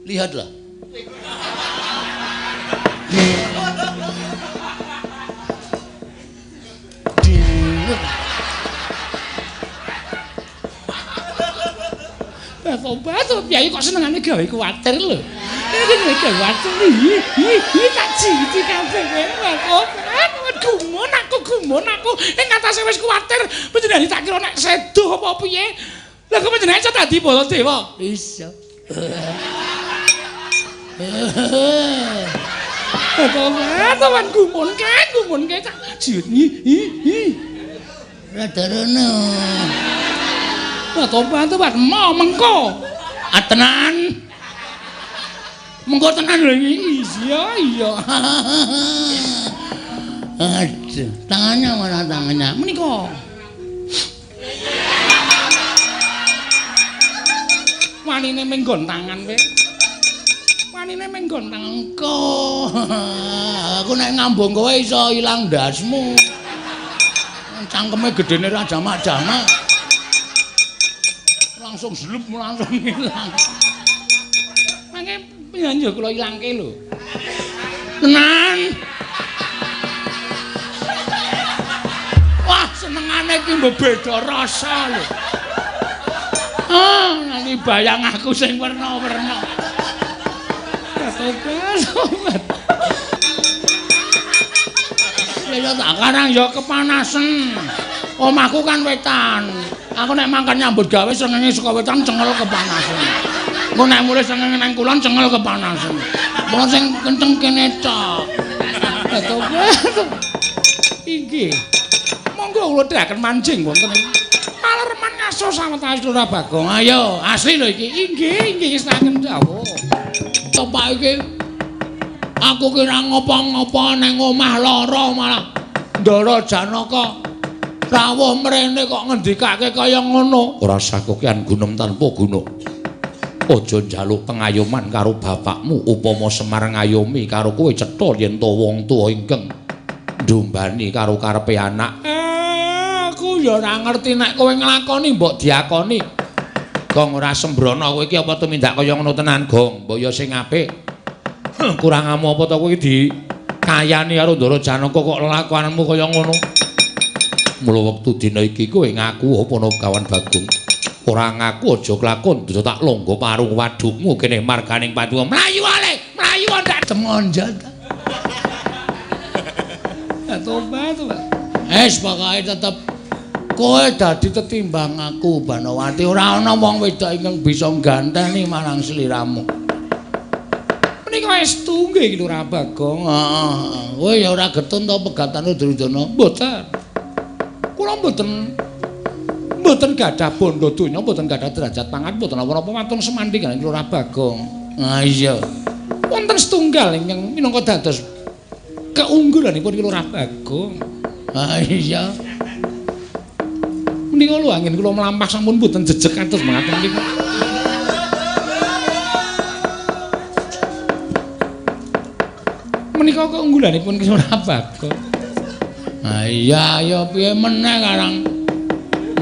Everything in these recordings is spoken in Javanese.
Lihatlah. Tobat, piye kok senengane gawe kuwatir lho. Iki gawe kuwatir. Iki tak jiti kabeh kowe. Gumun aku, gumun aku. Ing atase wis kuwatir, panjenengan tak kira nek sedo apa piye. Lah kok panjenengan iso dadi Baladewa? Iso. Tobat, tobat gumun kae, gumun kae tak jiut. Hi. Rada rono. Lah tobat, tobat mo mengko. Ah tenan. Mengko tenan lho iki. Iya, iya. Aduh, tangannya mana tangannya? Menika. Wanine menggon tangan kowe. Wanine menggon tangan engko. Aku nek ngambung kowe iso ilang ndasmu. Cangkeme gedene ra jamak-jamak. Langsung zlup langsung ilang. Mangke piye kula ilangke lho. Tenan. Wah, senengane iki mbeda rasa lho. Ah, nanti bayang aku sing werna-werna. Tobat. Ya tak karang ya kepanasen. Omahku kan wetan. Aku nek mangkat nyambut gawe srengenge saka wetan cengel kepanasen. Engko nek mulih srengenge nang kulon cengel kepanasen. Mula sing kenceng kene tok. Tobat. Inggih. Monggo kula dherekaken manjing wonten ing Palereman ngaso sawetawis Lurah Bagong. Ayo, asli lho iki. Inggih, inggih setaken dawuh. Coba iki aku kira ngopo-ngopo nang omah lara malah Ndara Janaka rawuh mrene kok ngendikake kaya ngono. Ora sakokean gunem tanpa guna. Aja njaluk pengayoman karo bapakmu upama Semar ngayomi karo kowe cetha yen to wong tuwa ingkang ndumbani karo karepe anak. Aku ya ora ngerti nek kowe nglakoni mbok diakoni. Gong ora sembrono kowe iki apa tumindak kaya ngono tenan, Gong. Mbok ya sing apik. Kurangamu apa to kowe iki dikayani karo Ndara Janaka kok lelakuanmu kaya ngono. Mula wektu dina iki kowe ngaku apa ana kawan Bagong. Ora ngaku aja kelakon, aja tak longgo parung wadukmu kene marganing patuwa. Mlayu ale, mlayu ndak temonjat. Ya tobat, tobat. Wis pokoke tetep kowe dadi tetimbang aku Banowati, ora ana wong wedok ingkang bisa ngganteni marang sliramu. Menika estu nggih Lurah Bagong. Heeh. Kowe ya ora getun to pegatane Duryudana? Mboten. Kula mboten gadah bondo donya, mboten gadah derajat pangkat, mboten napa-napa wonten semandhi kaliyan Lurah Bagong. Ah iya. Wonten setunggal ingkang minangka dados keunggulanipun Lurah Bagong. Ah iya. Menika lho anggen kula mlampah sampun mboten jejeg kados mengaten niku. Menika keunggulanipun Lurah Bagong. Ah iya ya piye meneh karang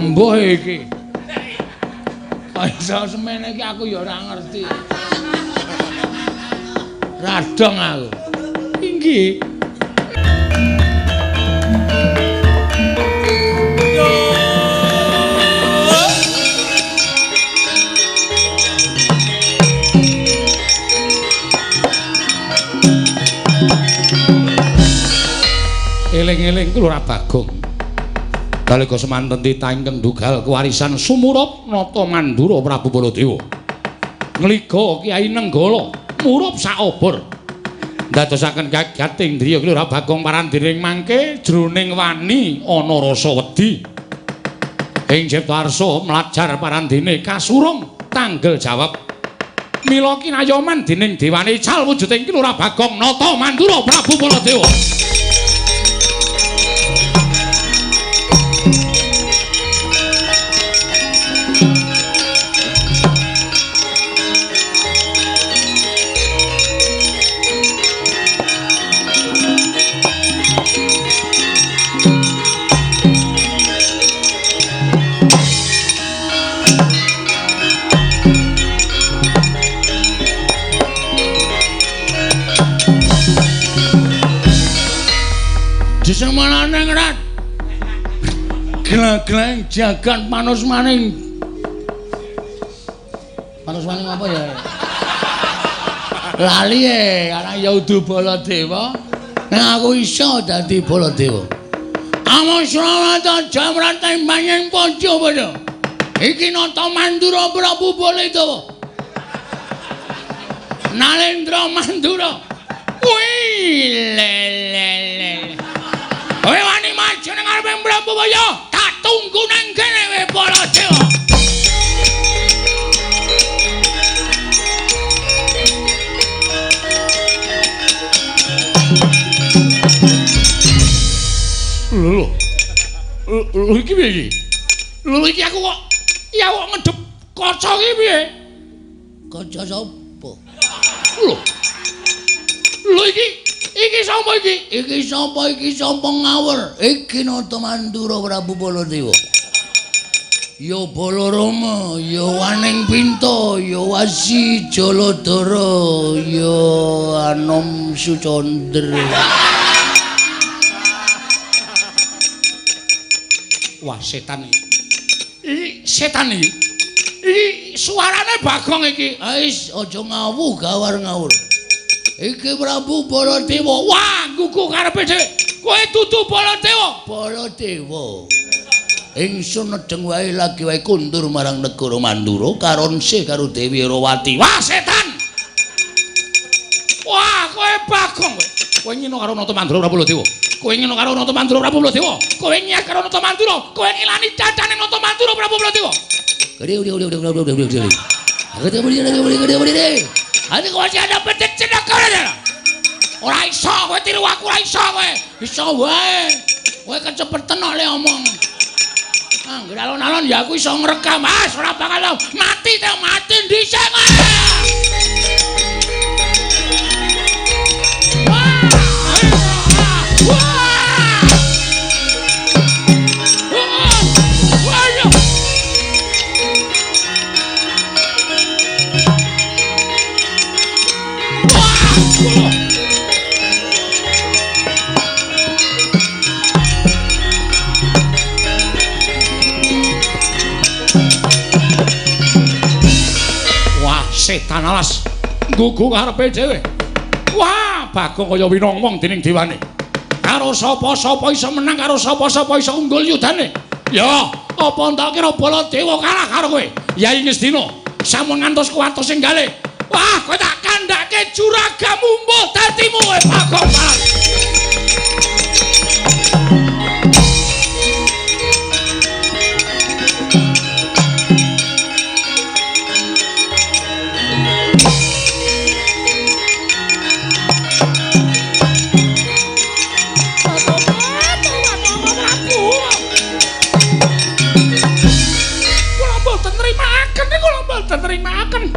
mbuh iki. Kok iso semene iki aku ya ora ngerti. Radong aku. Inggih. Eling-eling Lurah Bagong. Nalika semanten titah ingkang dugal kewarisan sumurup Nata Mandura Prabu Baladewa. Ngliga Kyai Nenggala murup saobor. Ndadosaken kagiyating driya Lurah Bagong parandiring mangke jroning wani ana rasa wedi. Ing Cipta Arsa mlajar parandene kasurung tanggel jawab. Mila kinayoman dening dewane ical wujuding Lurah Bagong Nata Mandura Prabu Baladewa. Kumalaningrat. Gla-glaing jagat manusmaning. Manusmaning apa ya? Lali e, karena ya udu Baladewa. Nek aku iso dadi Baladewa. Amasrawata jamrata banyeng padha padha. Iki Nata Mandura Prabu Baladewa. Nalendra Mandura. Wih, le le le. Kowe wani maju nang ngarepe Prabu Baya, tak tunggu nang kene kowe Baladewa. Lho. Lho iki piye iki? Lho iki aku kok ya kok ngedep kaca iki piye? Kaca sapa? Lho. Lho iki sapa iki? Iki sapa iki sapa ngawur? Iki Nata Mandura Prabu Baladewa. Ya Balarama, ya Waning Pinta, ya Wasi Jaladara, ya Anom Sucandra. Wah, setan iki. Iki setan iki. Iki suarane Bagong iki. Wis aja ngawuh gawar ngawur. Iki Prabu Baladewa. Wah, gugu karepe dhewe. Kowe dudu Baladewa. Baladewa. Ingsun nedeng wae lagi wae kundur marang negara Mandura karonse karo Dewi Herawati. Wah, setan. Wah, kowe Bagong kowe. Kowe ngino karo Nata Mandura Prabu Baladewa. Kowe ngino karo Nata Mandura Prabu Baladewa. Kowe nyiak karo Nata Mandura. Kowe ngilani cacane Nata Mandura Prabu Baladewa. Ora iso kowe tiru aku, ora iso kowe. Iso wae. Kowe kecepeten kok le omong. Angger alon-alon ya aku iso ngrekam. Ah, ora bakal mati te mati dhisik kowe. Wah, setan alas nggugu karepe dhewe. Wah, Bagong kaya winongmong dening dewane. Karo sapa-sapa iso menang, karo sapa-sapa iso unggul yudane. Ya, apa entak kira Baladewa kalah karo kowe? Yai Ngastina, sampun ngantos kuwatos sing gale. Wah, kowe tak kandhake juragamu mbuh dadimu kowe Bagong. Nerimaken.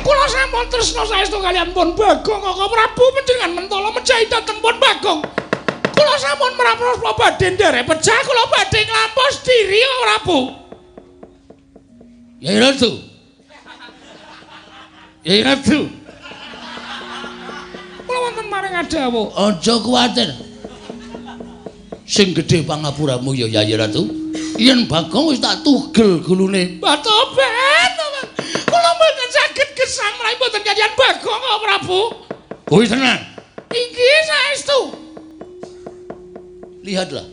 Kula sampun tresna saestu kaliyan pun Bagong Kaka Prabu panjenengan mentala mejahi dhateng pun Bagong. Kula sampun mrapros badhe nderek pejah, kula badhe nglampos diri Kaka Prabu. Yai Ratu. Yai Ratu. Kula wonten maring adawuh. Aja kuwatir. Sing gedhe pangapuramu ya Yai Ratu. Yen Bagong wis tak tugel gulune. Tobat. Kula mboten saged gesang menawi mboten kaliyan Bagong Kaka Prabu. Kuwi tenan. Inggih saestu. Lihatlah.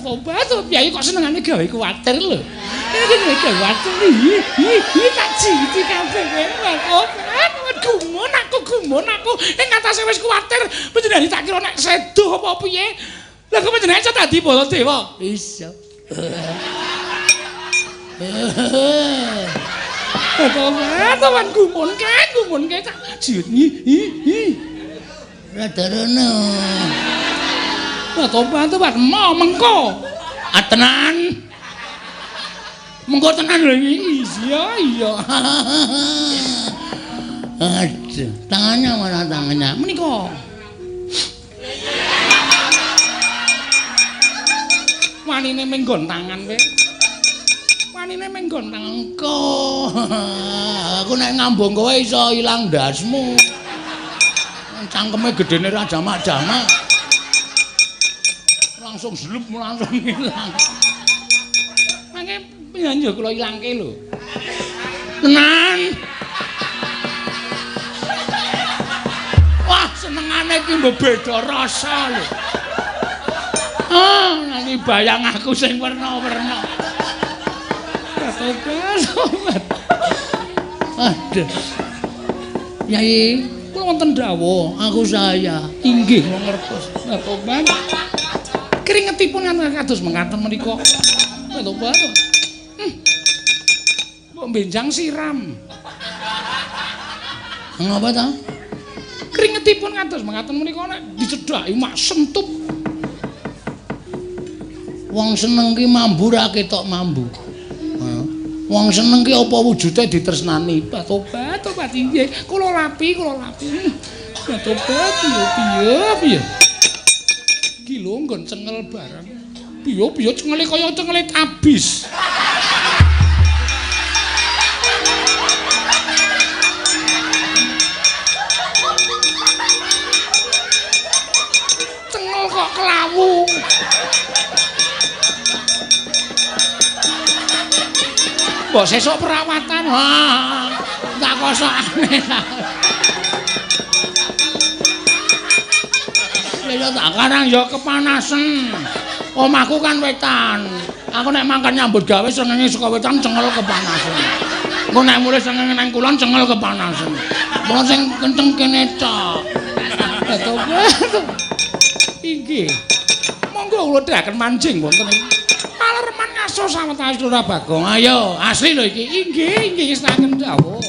Tobat, piye kok senengane gawe kuwatir lho. Iki gawe kuwatir. Iki tak jiti kabeh kowe. Gumun aku, gumun aku. Ing atase wis kuwatir, panjenengan tak kira nek sedo apa piye. Lah kok panjenengan iso dadi Baladewa? Iso. Tobat, tobat gumun kae, gumun kae tak jiut. Hi. Rada rono. Lah tobat, tobat mo mengko. Ah tenan. Mengko tenan lho iki. Iya, iya. Aduh, tangannya mana tangannya? Menika. Wanine menggon tangan kowe. Wanine mung nggon tengko. Aku nek ngambung kowe iso ilang ndasmu. Cangkeme gedene ra jamak-jamak. Langsung slup langsung ilang. Mangke piye kula ilangke lho. Tenan. Wah, senengane iki mbok beda rasa lho. Ah, nanti bayang aku sing werna-werna. Tobat. Aduh. Yai, kula wonten dawuh, aku saya. Inggih kula ngertos. Tobat. Keringetipun kados mekaten menika. Tobat. Mbok benjang siram. Ngapa ta? Keringetipun kados mekaten menika nek dicedhaki mak sentup. Wong seneng ki mambu ra ketok mambu. Wong seneng ki apa wujude ditresnani? Tobat, tobat inggih. Kula lapi, kula lapi. Tobat piye piye piye. Ki lho nggon cengel bareng. Piye piye cengele kaya cengele tabis. Cengel kok kelawu. Mbok sesuk perawatan. Ha, tak kosokane. Ya tak karang ya kepanasen. Omahku kan wetan. Aku nek mangkat nyambut gawe srengenge saka wetan cengel kepanasen. Engko nek mulih srengenge nang kulon cengel kepanasen. Mula sing kenceng kene tok. Inggih. Monggo kula dherekaken manjing wonten iki. Palereman ngaso sawetawis Lurah Bagong. Ayo, asli lho iki. Inggih, inggih saken dawuh.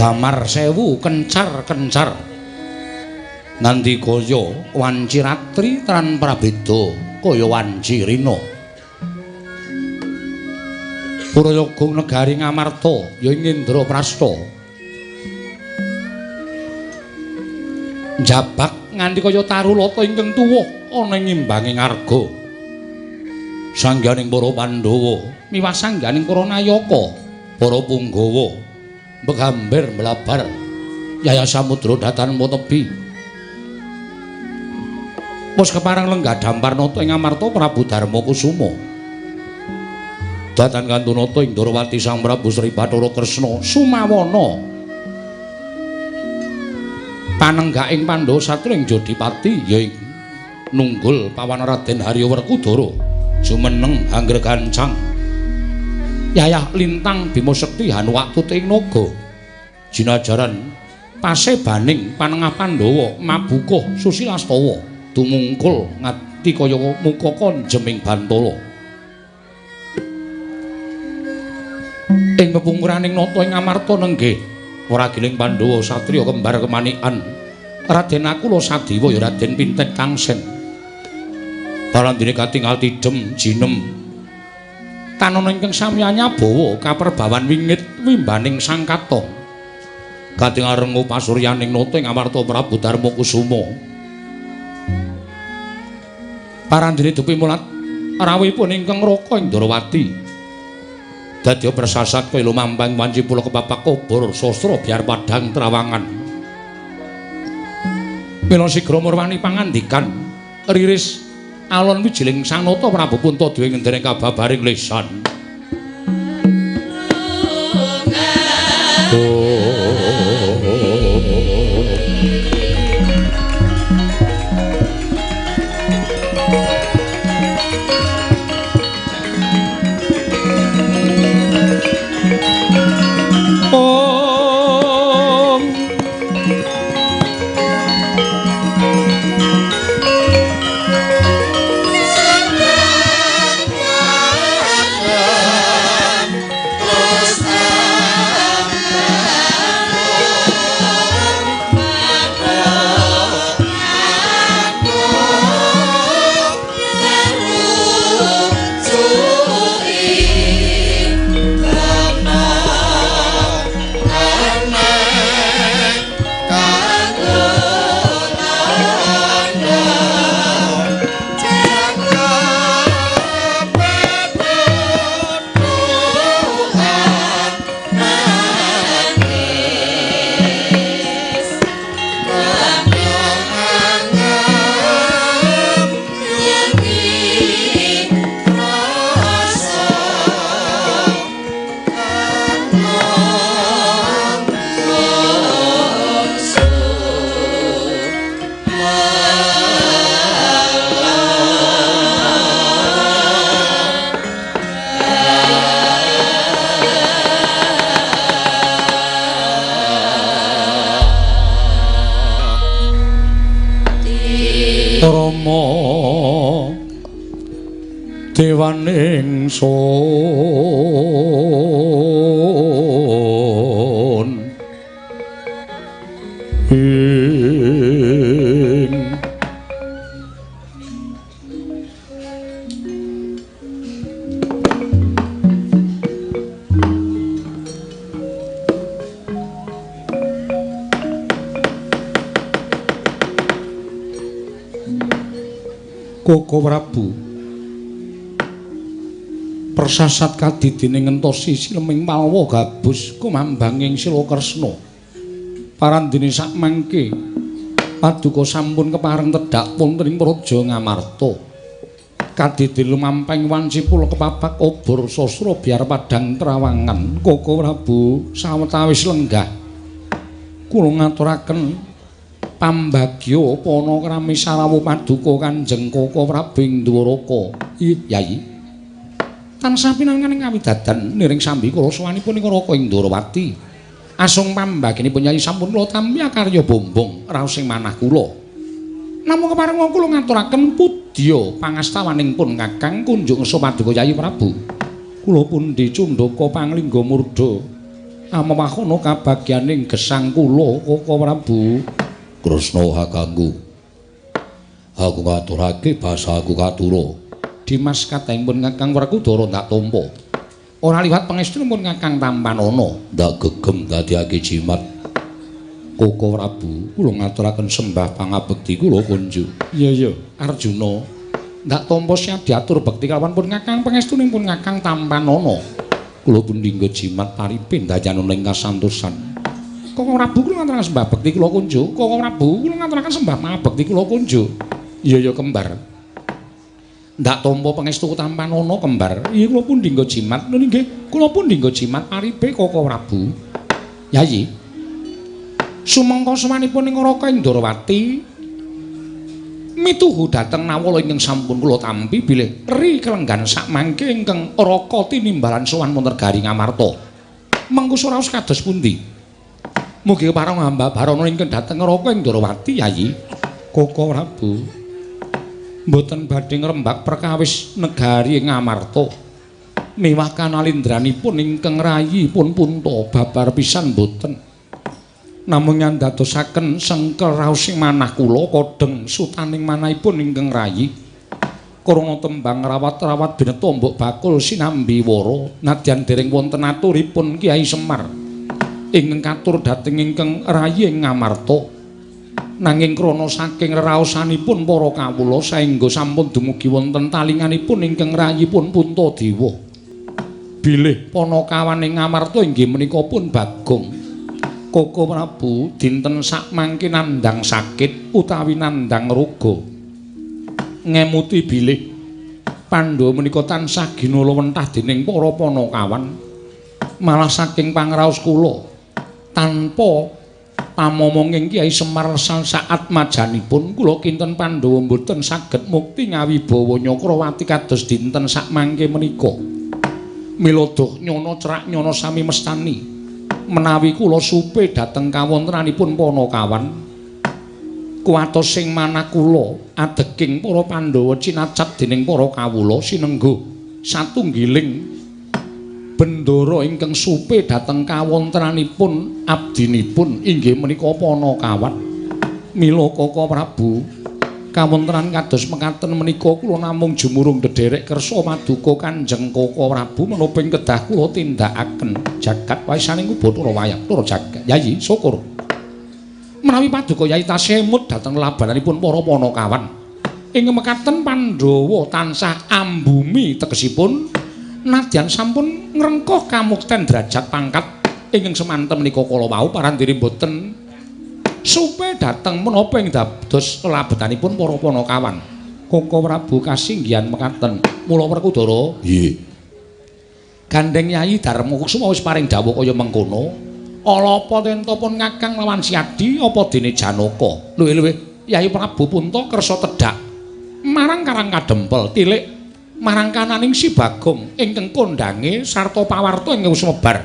Damar sewu kencar-kencar nganti kaya wanci ratri tran prabeda kaya wanci rina. Purayoga negari Ngamarta ya ing Indraprasta. Jabak nganti kaya tarulata ingkang tuwa ana ing imbange ngarga. Sangganing para Pandhawa miwah sangganing para nayaka, para punggawa begamber mlabar Yaya Samudra datan tebi. Wis kepareng lenggah dampar nata ing Amarta Prabu Darma Kusuma. Datan kantunata ing Ndorowati Sang Prabu Sri Bathara Kresna Sumawana. Panenggaking Pandhawa satya ing Jodipati ya ing nunggul pawan Raden Harya Werkudara jumeneng anggregancang Yayah Lintang Bima Sekti Hanuwak Tuting Naga jinajaran pasebaning panengah Pandhawa mabukuh Susilastawa tumungkul ngati kaya mukaka jeming bantala. Ing pepungkuraning nata ing Amarta nenggih wragiling Pandhawa satriya kembar kemanikan Raden Nakula Sadewa ya Raden Pintet Kangsen. Barandene katingal tidhem jinem tanana ingkang samya nyabawa kaperbawan wingit wimbaning Sang Katong. Katingal rengu pasuryaning nata ing Amarta Prabu Darma Kusuma. Parandene dupi mulat rawuhipun ingkang raka ing Ndorowati. Dadya persasat kaya lumampang wanci pula kepapak obor sastra biar padhang trawangan. Mila sigra murwani pangandikan riris alon wijiling Sang Nata Prabu Puntadewa ngendene kababaring lesan. Rama dewaning sun ing Koko Prabu Persasat kadidine ngentosi sileming palwa gabus kumambanging sila Kresna. Parandene sakmangke paduka sampun kepareng tedhak wonten ing Praja Ngamarta. Kadidine lumampeng wanci pula kepapak obor sastra biar padhang trawangan. Koko Prabu sawetawis lenggah kula ngaturaken pambagya panakrami sarawuh paduka Kanjeng Koko Prabu ing Dwaraka. Ih, Yayi. Tansah pinanganing kawidadan niring sambi kula sowanipun ing Raka ing Dwarawati. Asung pambaginipun Yayi sampun kula tampi akarya bombong raos ing manah kula. Namung kepareng kula ngaturaken pudya pangastawaning pun Kakang kunjung ngersa paduka Yayi Prabu. Kula pundi cundhaka panglingga murda amewahana kabagyaning gesang kula Koko Prabu. Kresna hakangku. Aku ngaturake basaku katura. Dimas katahing pun Kakang Werkudara ndak tampa. Ora liwat pangestunipun Kakang tampanana. Ndak gegem dadiake jimat. Koko Prabu, kula ngaturaken sembah pangabekti kula kunjuk. Iya iya, Arjuna. Ndak tampa siap diatur bekti kalawan pun Kakang pangestunipun Kakang tampanana. Kula pundi nggo jimat paripin dayanana ing kasantosan. Koko Prabu kula ngaturaken sembah bekti kula kunjuk. Koko Prabu kula ngaturaken sembah pangabekti kula kunjuk. Iya iya kembar. Ndak tampa pangestu tampanana kembar. Iya kula pundi nggo jimat. Lho nggih, kula pundi nggo jimat paripe Koko Prabu. Yayi. Sumangka sowanipun ing Raka ing Dwarawati mituhu dhateng nawala ingkang sampun kula tampi bilih ri kelenggan sakmangke ingkang Raka tinimbalan sowan wonten Negari Ngamarta. Mengko suraos kados pundi? Mugi kepareng hamba barana ingkang dhateng Raka ing Dwarawati Yayi. Koko Prabu mboten badhe ngrembak perkawis negari Ngamarta. Miwah kanalindranipun ingkang rayi pun punta babar pisan mboten. Namung nyandadosaken sengkel raos ing manah kula kodheng sutaning manahipun ingkang rayi. Krana tembang rawat-rawat bineta mbok bakul sinambi wara nadyan dereng wonten aturipun Kyai Semar ingkang katur dhateng ingkang rayi ing Ngamarta. Nanging krana saking reraosanipun para kawula saengga sampun dumugi wonten talinganipun ingkang rayipun Puntadewa. Bilih panakawan ing Ngamarta inggih menika pun Bagong. Koko Prabu dinten sakmangke nandhang sakit utawi nandhang roga. Ngemuti bilih Pandhawa menika tansah ginala wentah dening para panakawan. Malah saking pangraos kula tanpa pamomonging Kyai Semar saat majanipun kula kinten Pandhawa mboten saged mukti ngawibawa Nyakrawati kados dinten sakmangke menika. Mila doh nyana cerak nyana sami mestani menawi kula supe dhateng kawontenanipun panakawan kuwatos sing manah kula adeking para Pandhawa cinacat dening para kawula sinengguh satunggiling bendara ingkang supe dhateng kawontenanipun abdinipun inggih menika panakawan. Mila Koko Prabu kawontenan kados mekaten menika kula namung jumurung ndederek kersa maduka Kanjeng Koko Prabu menapa ing kedah kula tindakaken jagat waisaning Bathara wayang tur jagat. Yayi syukur menawi paduka Yayi tasih emut dhateng labananipun para panakawan. Ing mekaten Pandhawa tansah ambumi tegesipun nadyan sampun ngrengkuh kamukten derajat pangkat ingkang semanten menika kala wau parandiri mboten supe dhateng menapa ing dados labetanipun para panakawan. Koko Prabu kasinggihan mekaten. Mula Werkudara, nggih. Gandeng Yayi Darma Kusuma wis paring dawuh kaya mengkono. Ala apa tenta pun Kakang lawan Siadi apa dene Janaka. Luwih-luwih Yayi Prabu Punta kersa tedhak marang Karang Kadempel tilik marang kananing si Bagong ingkang kondhange sarta pawarta ingkang sumebar.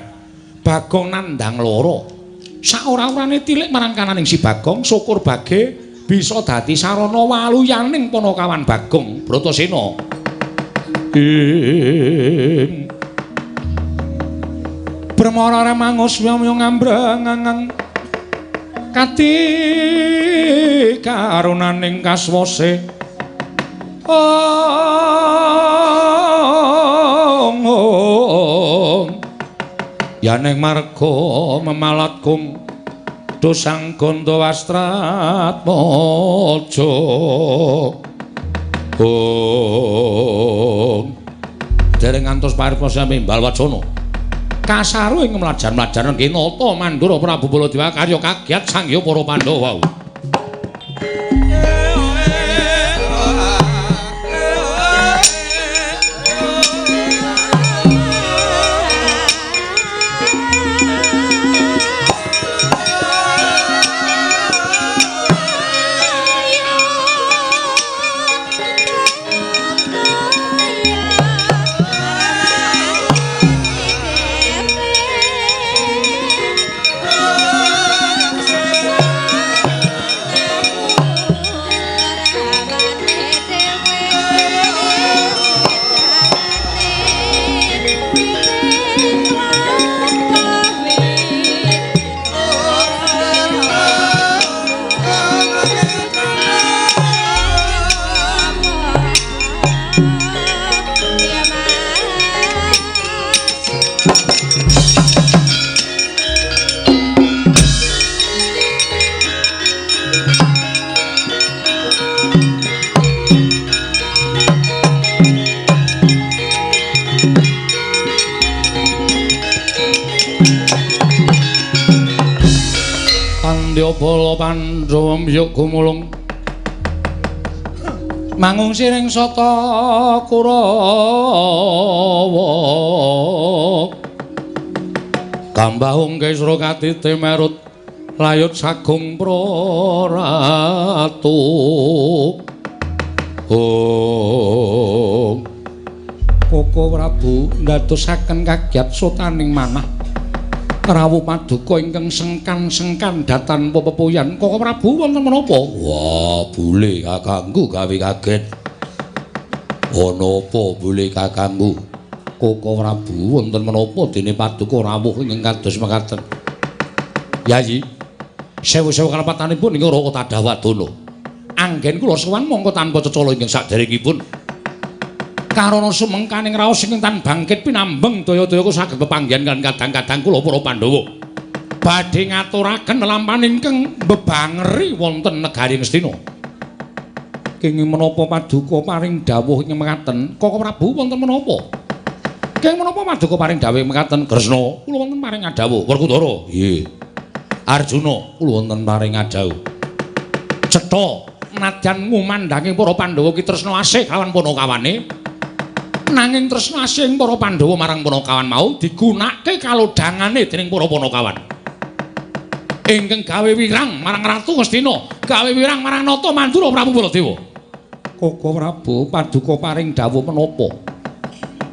Bagong nandhang lara. Saora-orane tilik marang kananing si Bagong syukur bage bisa dadi sarana waluyaning panakawan Bagong Bratasena. Ing Brahmara remangus wamya ngambrang kati karunaning kaswase. Ong ong yaneng marga memalat kung dosang ganda wastratmaja. Ong Dereng ngantos paripasa samimbal wacana. Kasaru ing mlajar-mlajar nggih Nata Mandura Prabu Baladewa karya kagiat sangya para Pandhawa. Bala Pandhawa mbyuk gumulung mangung siring sata Kurawa kambahung kesra katite merut layut sagung praratu. Oh Koko Prabu ndadosaken kagiat sotaning manah rawuh paduka ingkang sengkan-sengkan datan pepepuyan. Koko Prabu wonten menapa? Wah, bule kakangku gawe kaget. Ana apa bule kakangku? Koko Prabu wonten menapa dene paduka rawuh ingkang kados mekaten? Yayi, sewu-sewu kalepatanipun ing Raka Tadawadana. Anggen kula sowan mongko tanpa cecala ingkang saderengipun. Karana sumengkaning raos ingkang tan bangkit pinambeng daya-daya ku saged pepanggihan kan kadang-kadang kula para Pandhawa. Badhe ngaturaken lelampahan ingkang mbebangeri wonten negari Ngastina. Kenging menapa paduka paring dawuh ingkang mekaten? Koko Prabu wonten menapa? Kenging menapa paduka paring dawuh mekaten? Kresna, kula wonten paring adhawuh. Werkudara, nggih. Arjuna, kula wonten paring adhawuh. Cetha nadyan ngumandangi para Pandhawa ki tresna asih kawan panakawane. Nanging tresna asih para Pandhawa marang panakawan mau digunakake kalodhangane dening para panakawan. Ingkang gawe wirang marang Ratu Ngastina, gawe wirang marang Nata Mandura Prabu Baladewa. Koko Prabu paduka paring dawuh menapa?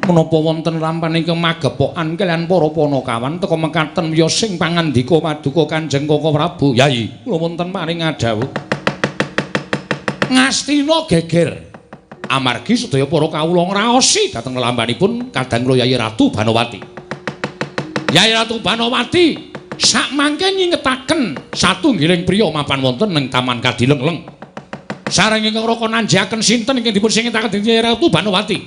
Menapa wonten lampan ingkang magepokan kaliyan para panakawan teka mekaten wiyos sing pangandika paduka Kanjeng Koko Prabu. Yayi, kula wonten paring adhawuh. Ngastina geger. Amargi sedaya para kawula ngraosi dhateng lelampanipun kadang kula Yayi Ratu Banowati. Yayi Ratu Banowati sakmangke nyingetaken satunggiling priya mapan wonten ing Taman Kadilengleng. Sareng ingkang raka nanjiaken sinten ingkang dipun singetaken dening Yayi Ratu Banowati.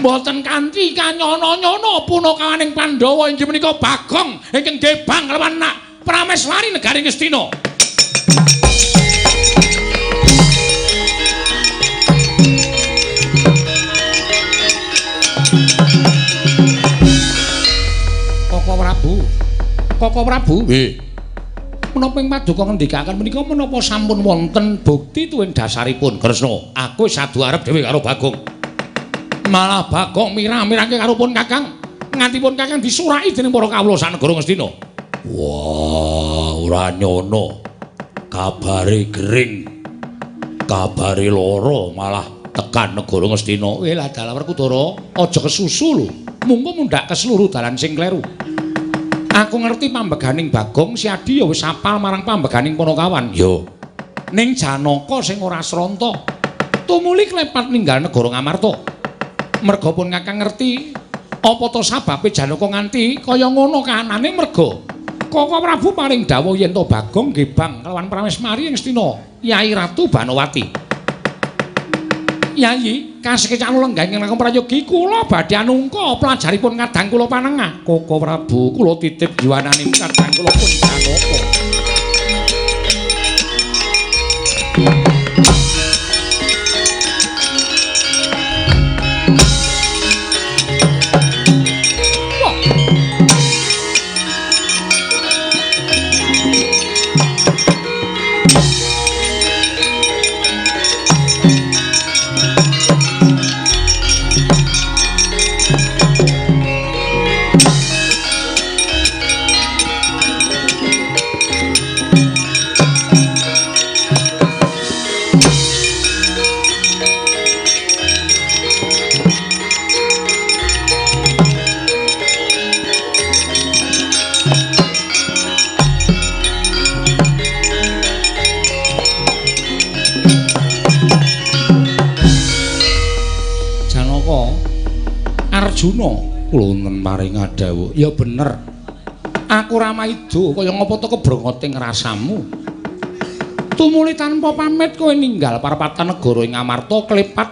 Mboten kanthi kanyono-nyono punakawaning Pandhawa inggih menika Bagong ingkang gebang lawan nak Prameswari negari Ngastina. Koko Prabu. Koko Prabu. Nggih. Menapa ing paduka ngendikaken menika menapa sampun wonten bukti tuwin dasaripun? Kresna, aku wis adu arep dhewe karo Bagong. Malah Bagong mirah-mirahke karo pun Kakang. Nganti pun Kakang disuraki dening para kawula sanegara Ngastina. Wah, ora nyono. Kabare gering. Kabare lara malah tekan negara Ngastina. Lah dalah Werkudara, aja kesusu lho. Mungko mundhak ke seluruh dalan sing kleru. Aku ngerti pambeganing Bagong, si Adi ya wis apal marang pambeganing Panakawan. Yo. Ning Janaka sing ora sranta, tumuli klepat ninggal negara Ngamarta. Merga pun Kakang ngerti apa to sababe Janaka nganti kaya ngono kahanane merga Koko Prabu paring dawuh yen to Bagong gebang kelawan Pramesmari ing Ngastina, Yai Ratu Banowati. Yayi, kasekecak lenggah ingkang langkung prayogi kula badhe anungka pelajaripun kadang kula panengah. Koko Prabu, kula titip jiwanane kadang kula pun Janaka. Arjuna kula wonten paring dawuh. Ya bener. Aku ora maido kaya ngapa to kebrongoting rasamu. Tumuli tanpa pamit kowe ninggal parapatan negara ing Amarta klepat.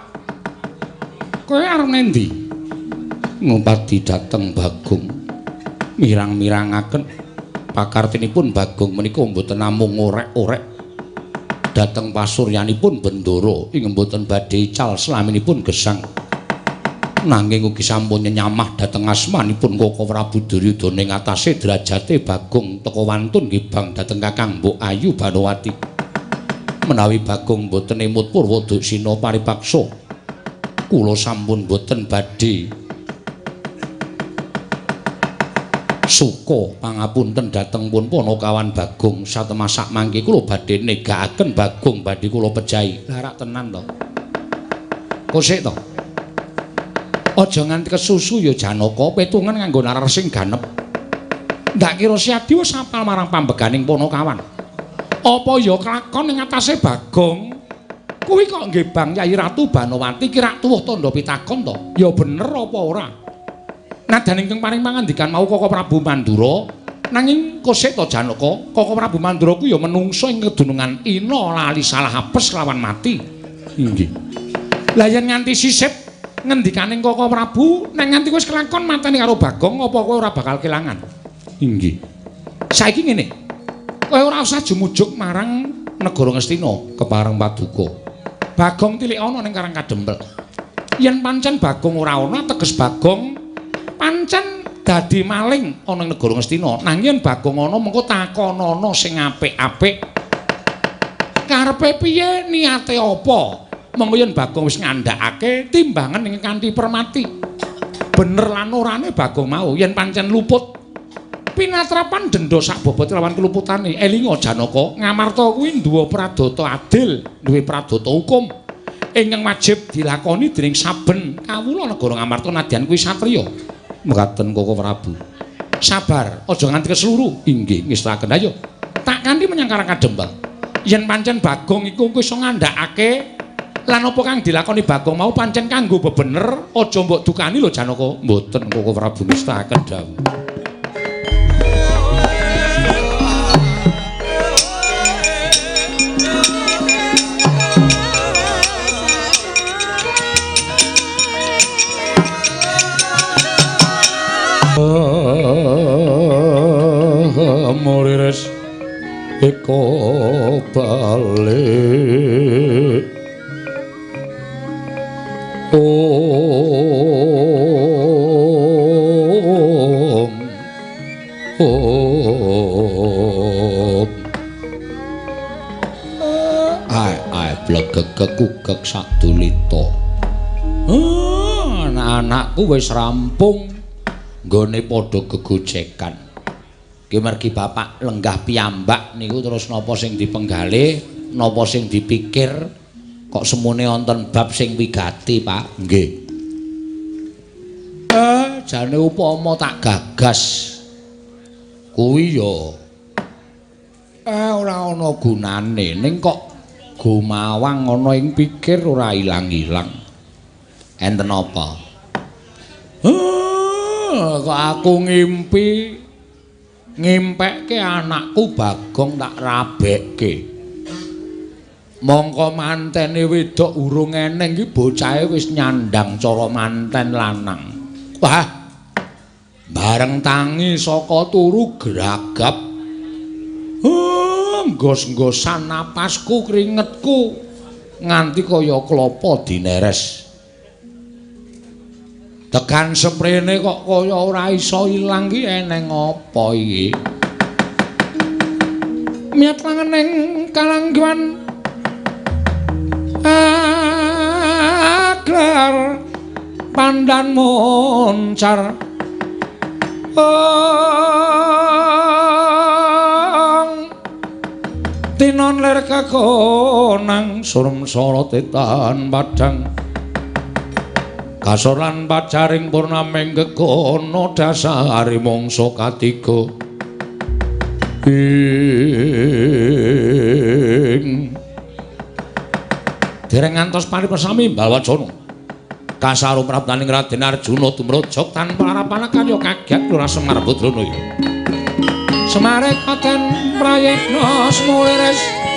Kowe arep nendi? Ngupadi dhateng Bagong. Mirang-mirangaken pakartinipun Bagong menika mboten namung orek-orek dhateng pasuryanipun Bendara ing mboten badhe ical slaminipun gesang. Nanging ugi sampun nyenyamah dhateng asmanipun Koko Prabu Duryudana ing atase derajate Bagong teka wantun ngibang dhateng Kakang Mbok Ayu Banowati. Menawi Bagong boten emut purwa duksina paripaksa, kula sampun boten badhe suka pangapunten dhateng pun Panakawan Bagong. Satemasak mangke kula badhe negakaken Bagong badhe kula pejahi. Lah rak tenan to. Kosik to. Aja nganti kesusu ya Janaka, petungan nganggo nalar sing ganep. Ndak kira Siadi wis apal marang pambeganing Panakawan. Apa ya kelakon ing atase Bagong? Kuwi kok nggih Bang Yai Ratu Banowati ki rak tuwuh tandha pitakon to? Ya bener apa ora? Nadan ingkang paring pangandikan mau Koko Prabu Mandura, nanging kosek to Janaka, Koko Prabu Mandura ku ya menungso ing kedunungan ina lali salah apes lawan mati. Inggih. Lah yen nganti sisip ngendikaning Koko Prabu, nek nganti wis kelakon mateni karo Bagong, apa kowe ora bakal kelangan? Inggih. Saiki ngene. Kowe ora usah jumujuk marang negara Ngastina kepareng paduka. Bagong tilik ana ning Karang Kadempel. Yen pancen Bagong ora ana, teges Bagong pancen dadi maling ana ing negara Ngastina. Nanging yen Bagong ana mengko takonono sing apik-apik. Karepe piye, niate apa? Mengko yen Bagong wis ngandhakake timbangan ing kanthi permati. Bener lan orane Bagong mau yen pancen luput pinatrapan denda sak bobot lawan keluputane. Elinga Janaka, Ngamarta kuwi duwe pradata adil, duwe pradata hukum ingkang wajib dilakoni dening saben kawula negara Ngamarta nadyan kuwi satriya. Mekaten Koko Prabu. Sabar, aja nganti kesluru. Inggih, ngestakaken. Ayo, tak kanthi menyang Karang Kadempel. Yen pancen Bagong iku iso ngandhakake lan apa kang dilakoni Bagong mau pancen kanggo bebener, aja mbok dukani lho Janaka. Mboten Koko Prabu ngestakaken dawuh. Murires eko balik om om ai ai blegek kekugek sadulita. Anak-anakku wis rampung nggone padha gegojekan. Ki mergi bapak lenggah piyambak niku terus napa sing dipenggalih, napa sing dipikir kok semune wonten bab sing wigati, Pak. Nggih. Jane upama tak gagas kuwi ya ora ana gunane, ning kok gumawang ana ing pikir ora ilang-ilang. Enten apa? Kok aku ngimpi ngimpekke anakku Bagong tak rabekke. Mongko mantene wedok urung eneng iki bocahe wis nyandang cara manten lanang. Wah. Bareng tangi saka turu gragap. Nggos-nggosan napasku kringetku nganti kaya klapa dineres. Tekan seprene kok kaya ora iso ilang ki eneng apa iki? Miyat langening kalangguan aglar pandan moncar. Ong tinon lir kekonang surem sorote tan padhang kasor lan pacaring purnaming gegono dasare mangsa katiga. Ing dereng ngantos paripesami Balwacana kasaru praptaning Raden Arjuna tumrojok tanpa harapan karya kaget Lurah Semar Putrana. Semare katen prayitna smuliris.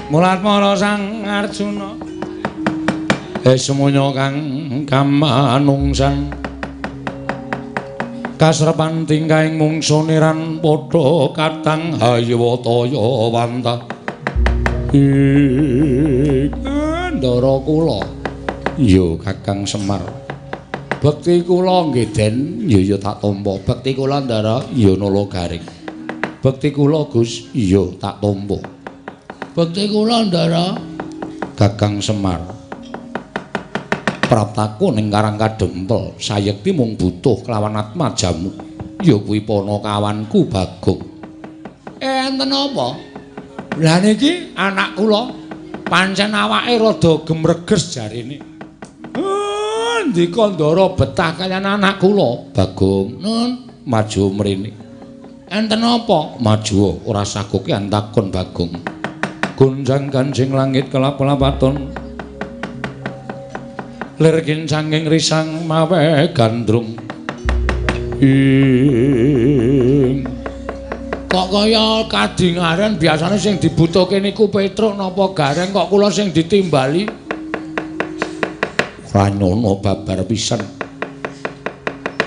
Mulat para Sang Arjuna semuanya kang kamanungsan kasrepan tingkahing mungsu niran padha katang hayawataya wanta. Ndara kula ya Kakang Semar, bekti kula nggih Den, ya ya tak tampa. Bekti kula Ndara ya Nala Garing. Bekti kula Gus ya tak tampa. Bekti kula Ndara. Kakang Semar, praptaku ning Karang Kadempel sayekti mung butuh kelawan atmajamu ya kuwi panakawanku Bagong. Enten apa? Lah niki anak kula pancen awake rada gemreges jarine. Ndika Ndara betah kaliyan anak kula Bagong. Nun, maju mrene. Enten apa? Maju ora sakokean takon Bagong. Gonjang ganjing langit kelap-lapaton lir kincanging risang mawe gandrung. Ing kok kaya kadingaren biasane sing dibutuhke niku Petruk napa Gareng kok kula sing ditimbali. Ora nyono babar pisan.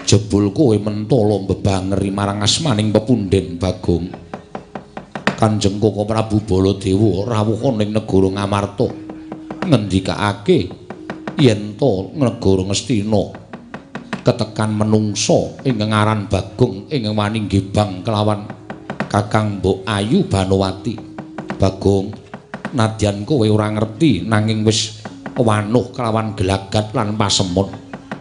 Jebul kowe mentala mbebangeri marang asmaning pepunden Bagong. Kanjeng Koko Prabu Baladewa rawuh ning negara Ngamarta ngendikake yen to negara Ngastina ketekan menungsa ingkang aran Bagong ingkang wani nggibang kelawan Kakang Mbok Ayu Banowati. Bagong, nadyan kowe ora ngerti nanging wis wanuh kelawan gelagat lan pasemon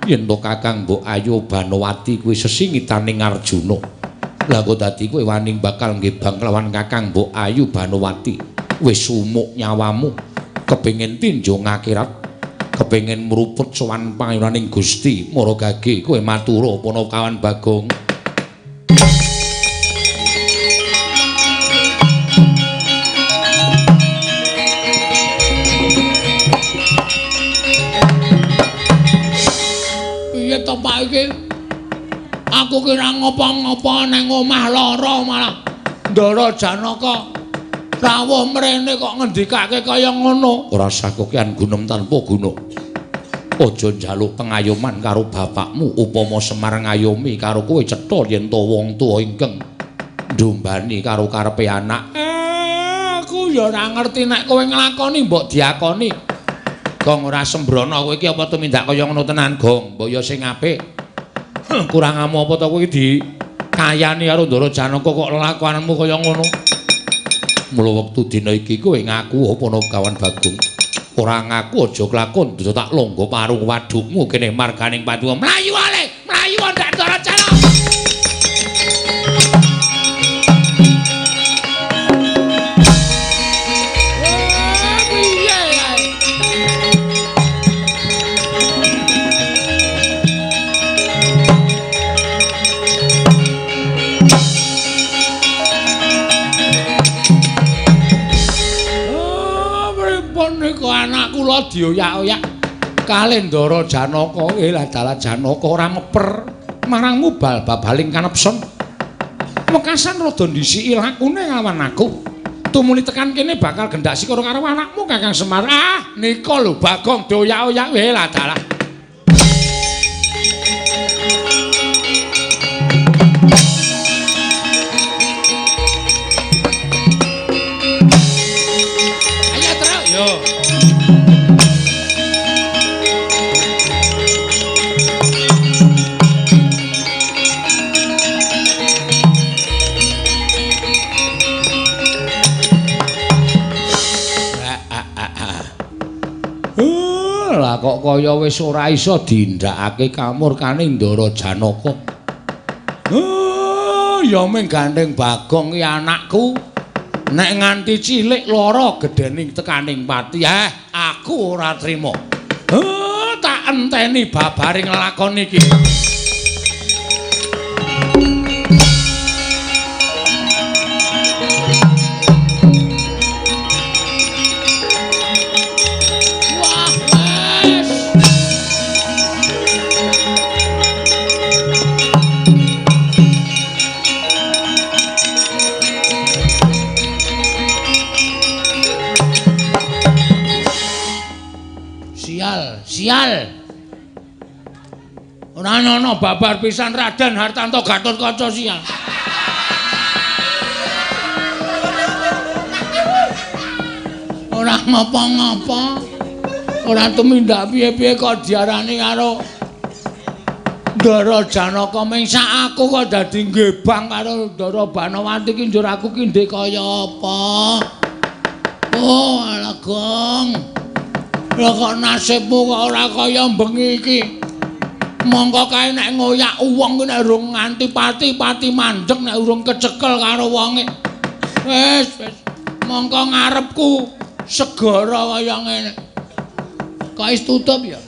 yen to Kakang Mbok Ayu Banowati kuwi sesingitaning Arjuna. Lah kok dadi kowe wani bakal nggibang kelawan Kakang Mbok Ayu Banowati, wis sumuk nyawamu kepengin tinjung akhirat, kepengin mruput sowan pangayunaning Gusti Maragage, kowe matura panakawan Bagong. Piye to Pak iki? Aku kira ngopo-ngopo nang omah lara malah Ndara Janaka rawuh mrene kok ngendikake kaya ngono. Ora sakokean gunem tanpa guna. Aja njaluk pengayoman karo bapakmu upama Semar ngayomi karo kowe cetha yen to wong tuwa ingkang ndombani karo karepe anak. Aku ya ora ngerti nek kowe nglakoni mbok diakoni. Gong ora sembrono kowe iki apa tumindak kaya ngono tenan, Gong. Mbok ya sing apik. Kurang amu apa to kowe iki dikayani karo Ndara Janaka kok lelakuanmu kaya ngono. Mula wektu dina iki kowe ngaku apa kawan Bagong. Ora ngaku aja kelakon, aja tak longgo parung wadukmu kene marganing patuwa. Mlayu ale, mlayu ndak Ndara Janaka. Piye kae? Pripun niku anak kula dioyak-oyak kalih Ndara Janaka. Lah dalah Janaka ora meper marang mubal babaling kanepson. Wekasan rada ndhisiki lakune lawan aku. Tumuli tekan kene bakal gendak sikara karo anakmu Kakang Semar. Ah, nika lho Bagong dioyak-oyak. Lah dalah. Ayo terus yo. Lah kok kaya wis ora iso dindakake kamurkane Ndara Janaka. Ya mung gandeng Bagong ki anakku. Nek nganti cilik lara gedhene tekaning pati, aku ora trima. Tak enteni babaring lakon iki. Sial. Ora ana babar pisan Raden Hartanto Gatotkaca sial. Ora ngapa-ngapa. Ora tumindak piye-piye kok diarani karo Ndara Janaka ming sak aku kok dadi nggebang karo Ndara Banowati ki njur aku ki ndek kaya apa. Oh, alah Gong. Lah kok nasibmu kok ora kaya bengi iki. Mongko kae nek ngoyak wong ku nek urung nganti pati-pati mandeg nek urung kecekel karo wonge. Wis, wis. Mongko ngarepku segara kaya ngene. Kok wis tutup ya?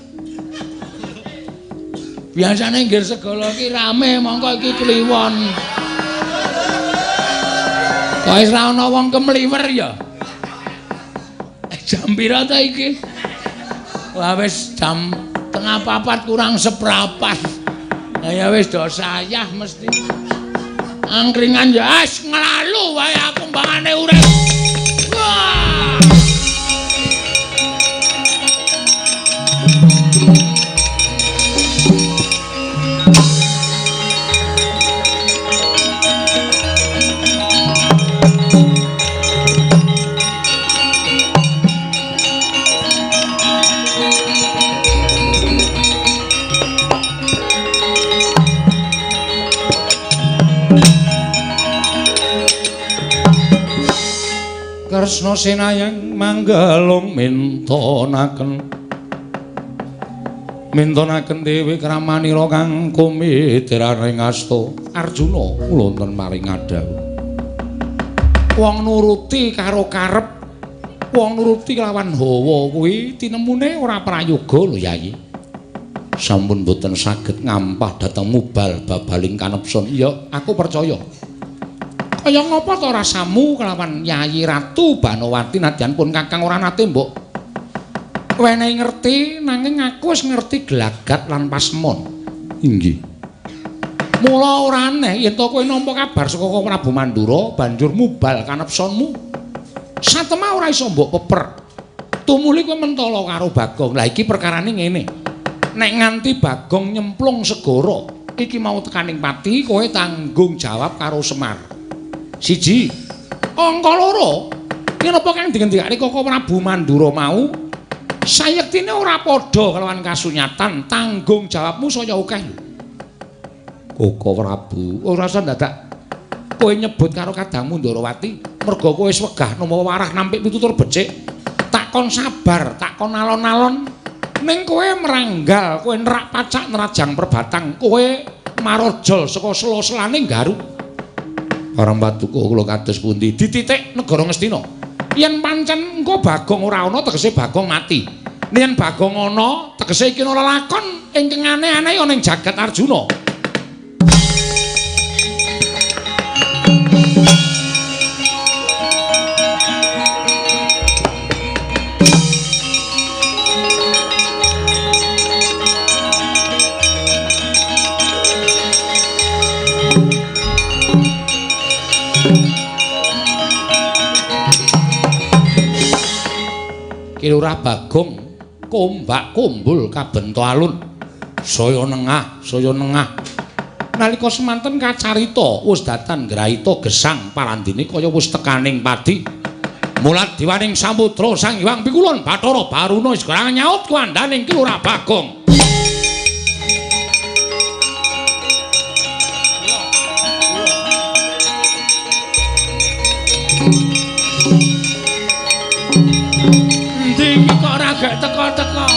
Biasane nggir segala iki rame, mongko iki kliwon. Kok wis ra ana wong kemliwer ya? Jam pira ta iki? Wah wis jam 3:15 kurang seprapat. Lah ya wis do sayah mesti. Angkringan ya wis nglalu wae aku mbangane urip. Wah. Kresna sinayang manggalung mintonaken mintonaken dewi kramanira kang kumitraning asta Arjuna wonten maring adhawuh. Wong nuruti karo karep, wong nuruti lawan hawa kuwi tinemune ora prayoga lho Yayi. Sampun boten saged ngampah dhateng mubal babaling kanepson. Iya, aku percaya. Kaya ngapa to rasamu kelawan Yayi Ratu Banowati nadyan pun kakang ora nate mbok wenehi ngerti, nanging aku wis ngerti gelagat lan pasemon. Inggih. Mula ora aneh yen to kowe nampa kabar saka Prabu Mandura banjur mubal kanepsonmu. Satemah ora iso mbok peper. Tumuli kowe mentala karo Bagong. Lah iki perkarane ngene. Nek nganti Bagong nyemplung segara, iki mau tekaning pati kowe tanggung jawab karo Semar. Siji, angka loro, yen apa kang dingendikake Koko Prabu Mandura mau, sayektine ora padha kelawan kasunyatan, tanggung jawabmu saya akeh lho. Koko Prabu, ora usah dadak kowe nyebut karo kadangmu Ndarawati, merga kowe wis wegah nampa warah nampik pitutur becik. Tak kon sabar, tak kon alon-alon, ning kowe meranggal, kowe nerak pacak nerajang perbatang, kowe marojol saka sela-selane Garuk. Parang paduka kula kados pundi? Dititik negara Ngastina. Yen pancen engko Bagong ora ana tegese Bagong mati. Yen Bagong ana tegese iki ana lelakon ingkang aneh-aneh ana ing jagat Arjuna. Ki Lurah Bagong kombak kumbul kabenta alun. Saya nengah, saya nengah. Nalika semanten kacarita wis datan grahita gesang parandene kaya wis tekaning padi. Mulat diwaning samudra Sang Hyang Pikulun Bathara Baruna wis gerang nyaut kuandhaning Ki Lurah Bagong. Endi iki kok ora gek teka-teka?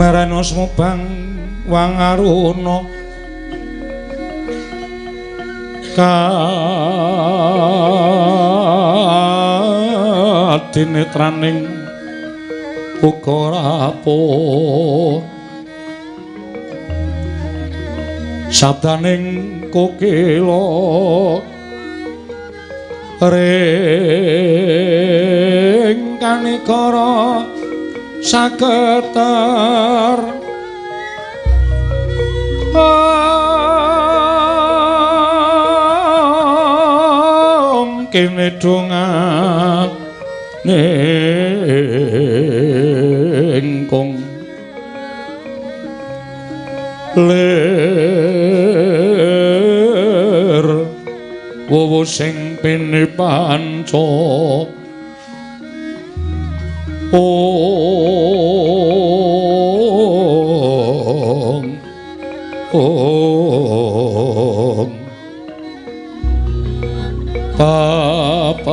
Marana sumubang wangaruna kadinetraning uga rapuh sabdaning kokila ring kanikara saketer om kene dongane kong lir wowo sing pinipanca Om Om Papatokeng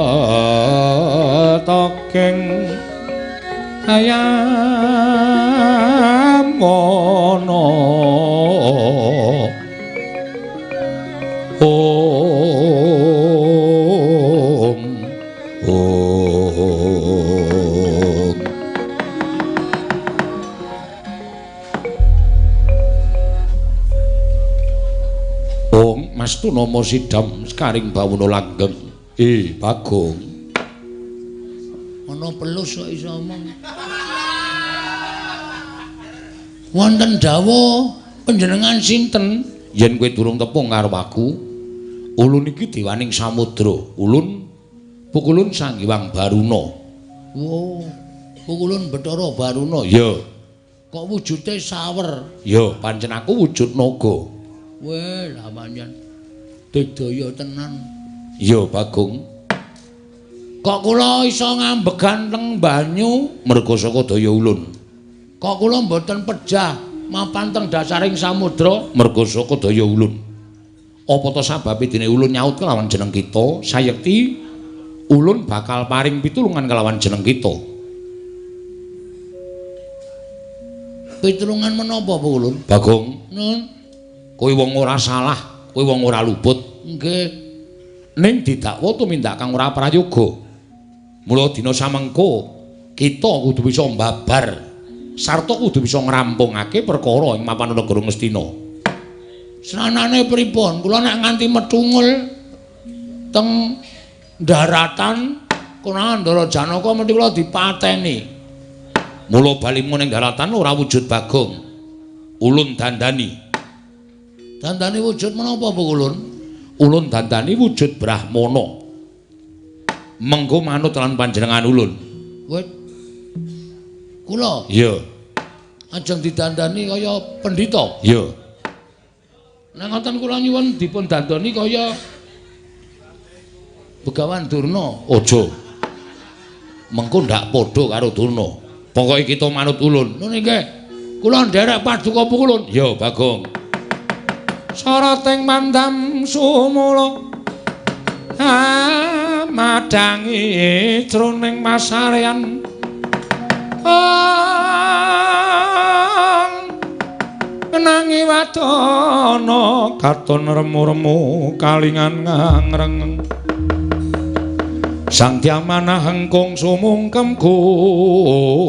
ayam ana Om Om Om Mas Tunama sidam sekaring bawana langgeng. Bagong. Ana pelus kok iso omong. Wonten dawuh panjenengan sinten? Yen kowe durung tepung karo aku, ulun iki dewaning samudra, ulun pukulun Sang Hyang Baruna. Wo, pukulun Bathara Baruna. Ya. Kok wujude sawer? Ya, pancen aku wujud naga. Weh, lah pancen digdaya tenan. Ya, Bagong. Kok kula iso ngambegan teng banyu merga saka daya ulun? Kok kula mboten pejah mapan teng dasaring samudra merga saka daya ulun? Apa ta sababe dene ulun nyaut kelawan jeneng kita? Sayekti ulun bakal paring pitulungan kelawan jeneng kita. Pitulungan menapa, Ulun? Bagong, nun, kowe wong ora salah, kowe wong ora luput. Nggih. Ning didakwa tumindak kang ora prayoga. Mula dina samengko kita kudu bisa mbabar Sarta kudu bisa ngrampungake perkara ing mapan negara Ngastina. Sranane pripun? Kula nek nganti metungul teng daratan konangan Ndara Janaka mesti kula dipateni. Mula balimu ning daratan ora wujud Bagong. Ulun dandani. Dandani wujud menapa, Bu Ulun? Ulun dandani wujud Brahmana. Mengko manut lan panjenengan ulun. Wit. Kula? Iya. Ajeng didandani kaya pendhita? Iya. Nek ngoten kula nyuwun dipun dandani kaya Begawan Durna. Aja. Mengko ndak padha karo Durna. Pokoke kita manut ulun. Nun nggih. Kula nderek paduka Ulun. Ya, Bagong. Sarating mandam sumula madangi jroning masarean ngenangi wadana katon remu-remu kalingan ngangreng Sang Dyamanah hengkung sumungkem guling.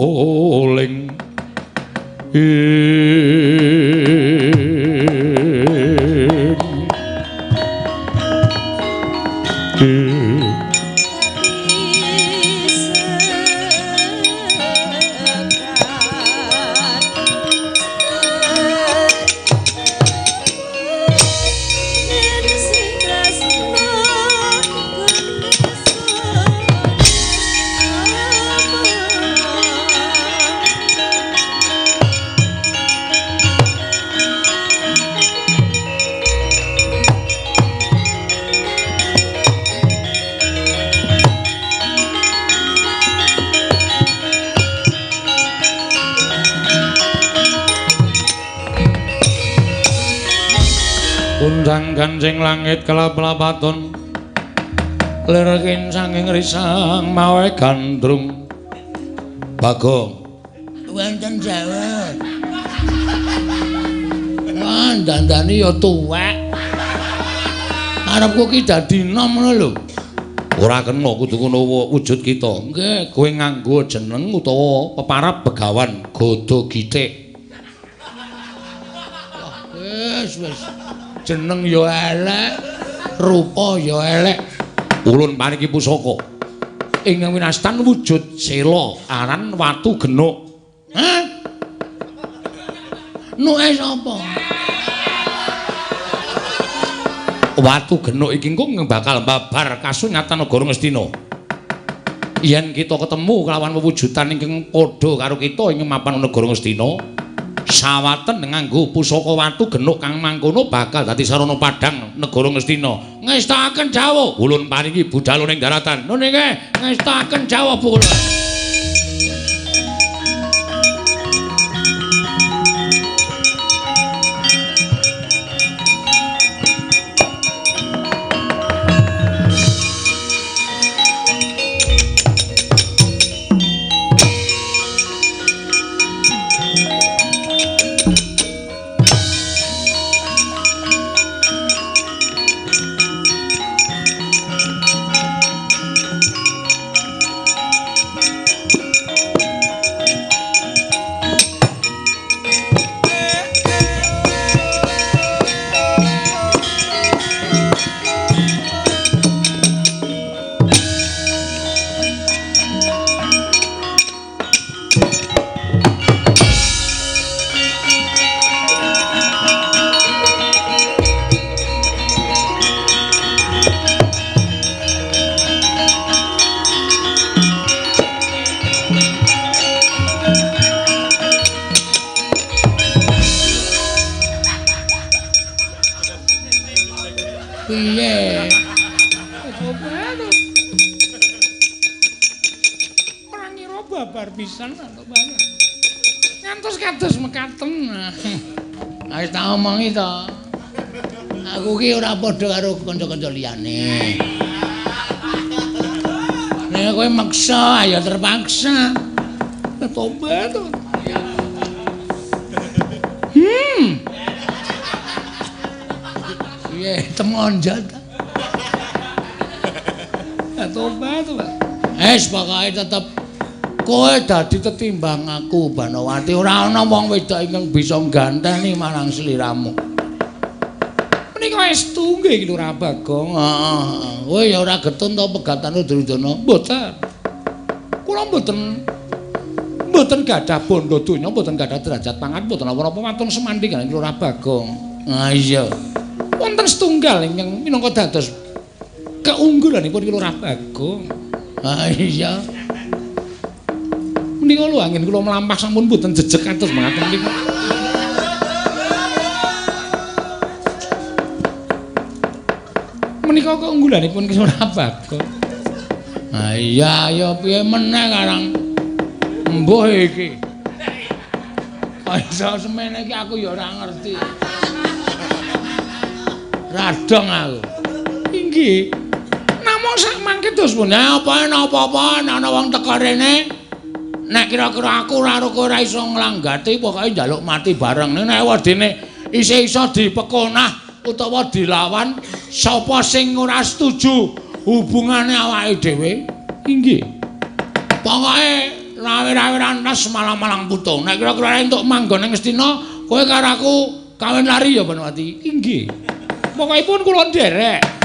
Gunjang ganjing langit kelap-lapaton lirkin sanging risang mawe gandrung. Bagong wonten jawab. Wah, dandani ya tuwek. Arepku ki dadi nom ngono lho. Ora kena kudu ngono wujud kita. Nggih, kowe nganggo jeneng utawa peparab Begawan Gada Githik. Wah, wis wis. Jeneng ya elek, rupa ya elek. Ulun paringi pusaka. Ingkang winastan wujud sela aran watu genuk. Hah? Nuke sapa? Watu genuk iki engko bakal babar kasunyatan negara Ngastina. Yen kita ketemu kelawan wewujudan ingkang padha karo kita ing mapan negara Ngastina, sawaten nganggo pusaka watu genuk kang mangkono bakal dadi sarana padhang negara Ngastina. Ngestakaken dawuh. Ulun paringi budhal ning daratan. Nun nggih, ngestakaken dawuh Bu. Piye? Ora ngira babar pisan to, Bang. Ngantos kados mekaten. Wis tak omongi to. Aku ki ora padha karo kanca-kanca liyane. Nek kowe maksa, ya terpaksa. Tobat. Piye temonjat. Tobat, Pak. Wis pokoke tetep Kowe dadi tetimbang aku Banowati, ora ana wong wedok ingkang bisa ngganteni marang sliramu. Menika estu nggih Ki Lurah Bagong. Heeh. Kowe ya ora getun to pegatan Duryudana? Mboten. Kula mboten gadah bondo donya, mboten gadah derajat pangkat, mboten napa-napa wonten semandhi kaliyan Ki Lurah Bagong. Ah iya. Wonten setunggal ingkang minangka dados keunggulanipun Ki Lurah Bagong. Ah iya. Menika lho anggen kula mlampah sampun mboten jejeg kados mekaten niku. Menika keunggulanipun Ki Lurah Bagong. Ah iya ya piye meneh karang mbuh iki. Kok iso semene iki aku ya ora ngerti. Radong aku. Inggih. Namung sak mangke dos pundi apa napa-apa ana wong teka rene. Nek kira-kira aku karo kowe ora iso nglanggati pokoke njaluk mati bareng. Nek wedine isih iso dipekonah utawa dilawan sapa sing ora setuju hubungane awake dhewe? Inggih. Pokoke rawe-rawe rantas malang-malang putung. Nek kira-kira entuk manggon ning Ngastina, kowe karo aku kawin lari ya Banowati. Inggih. Pokokipun kula nderek.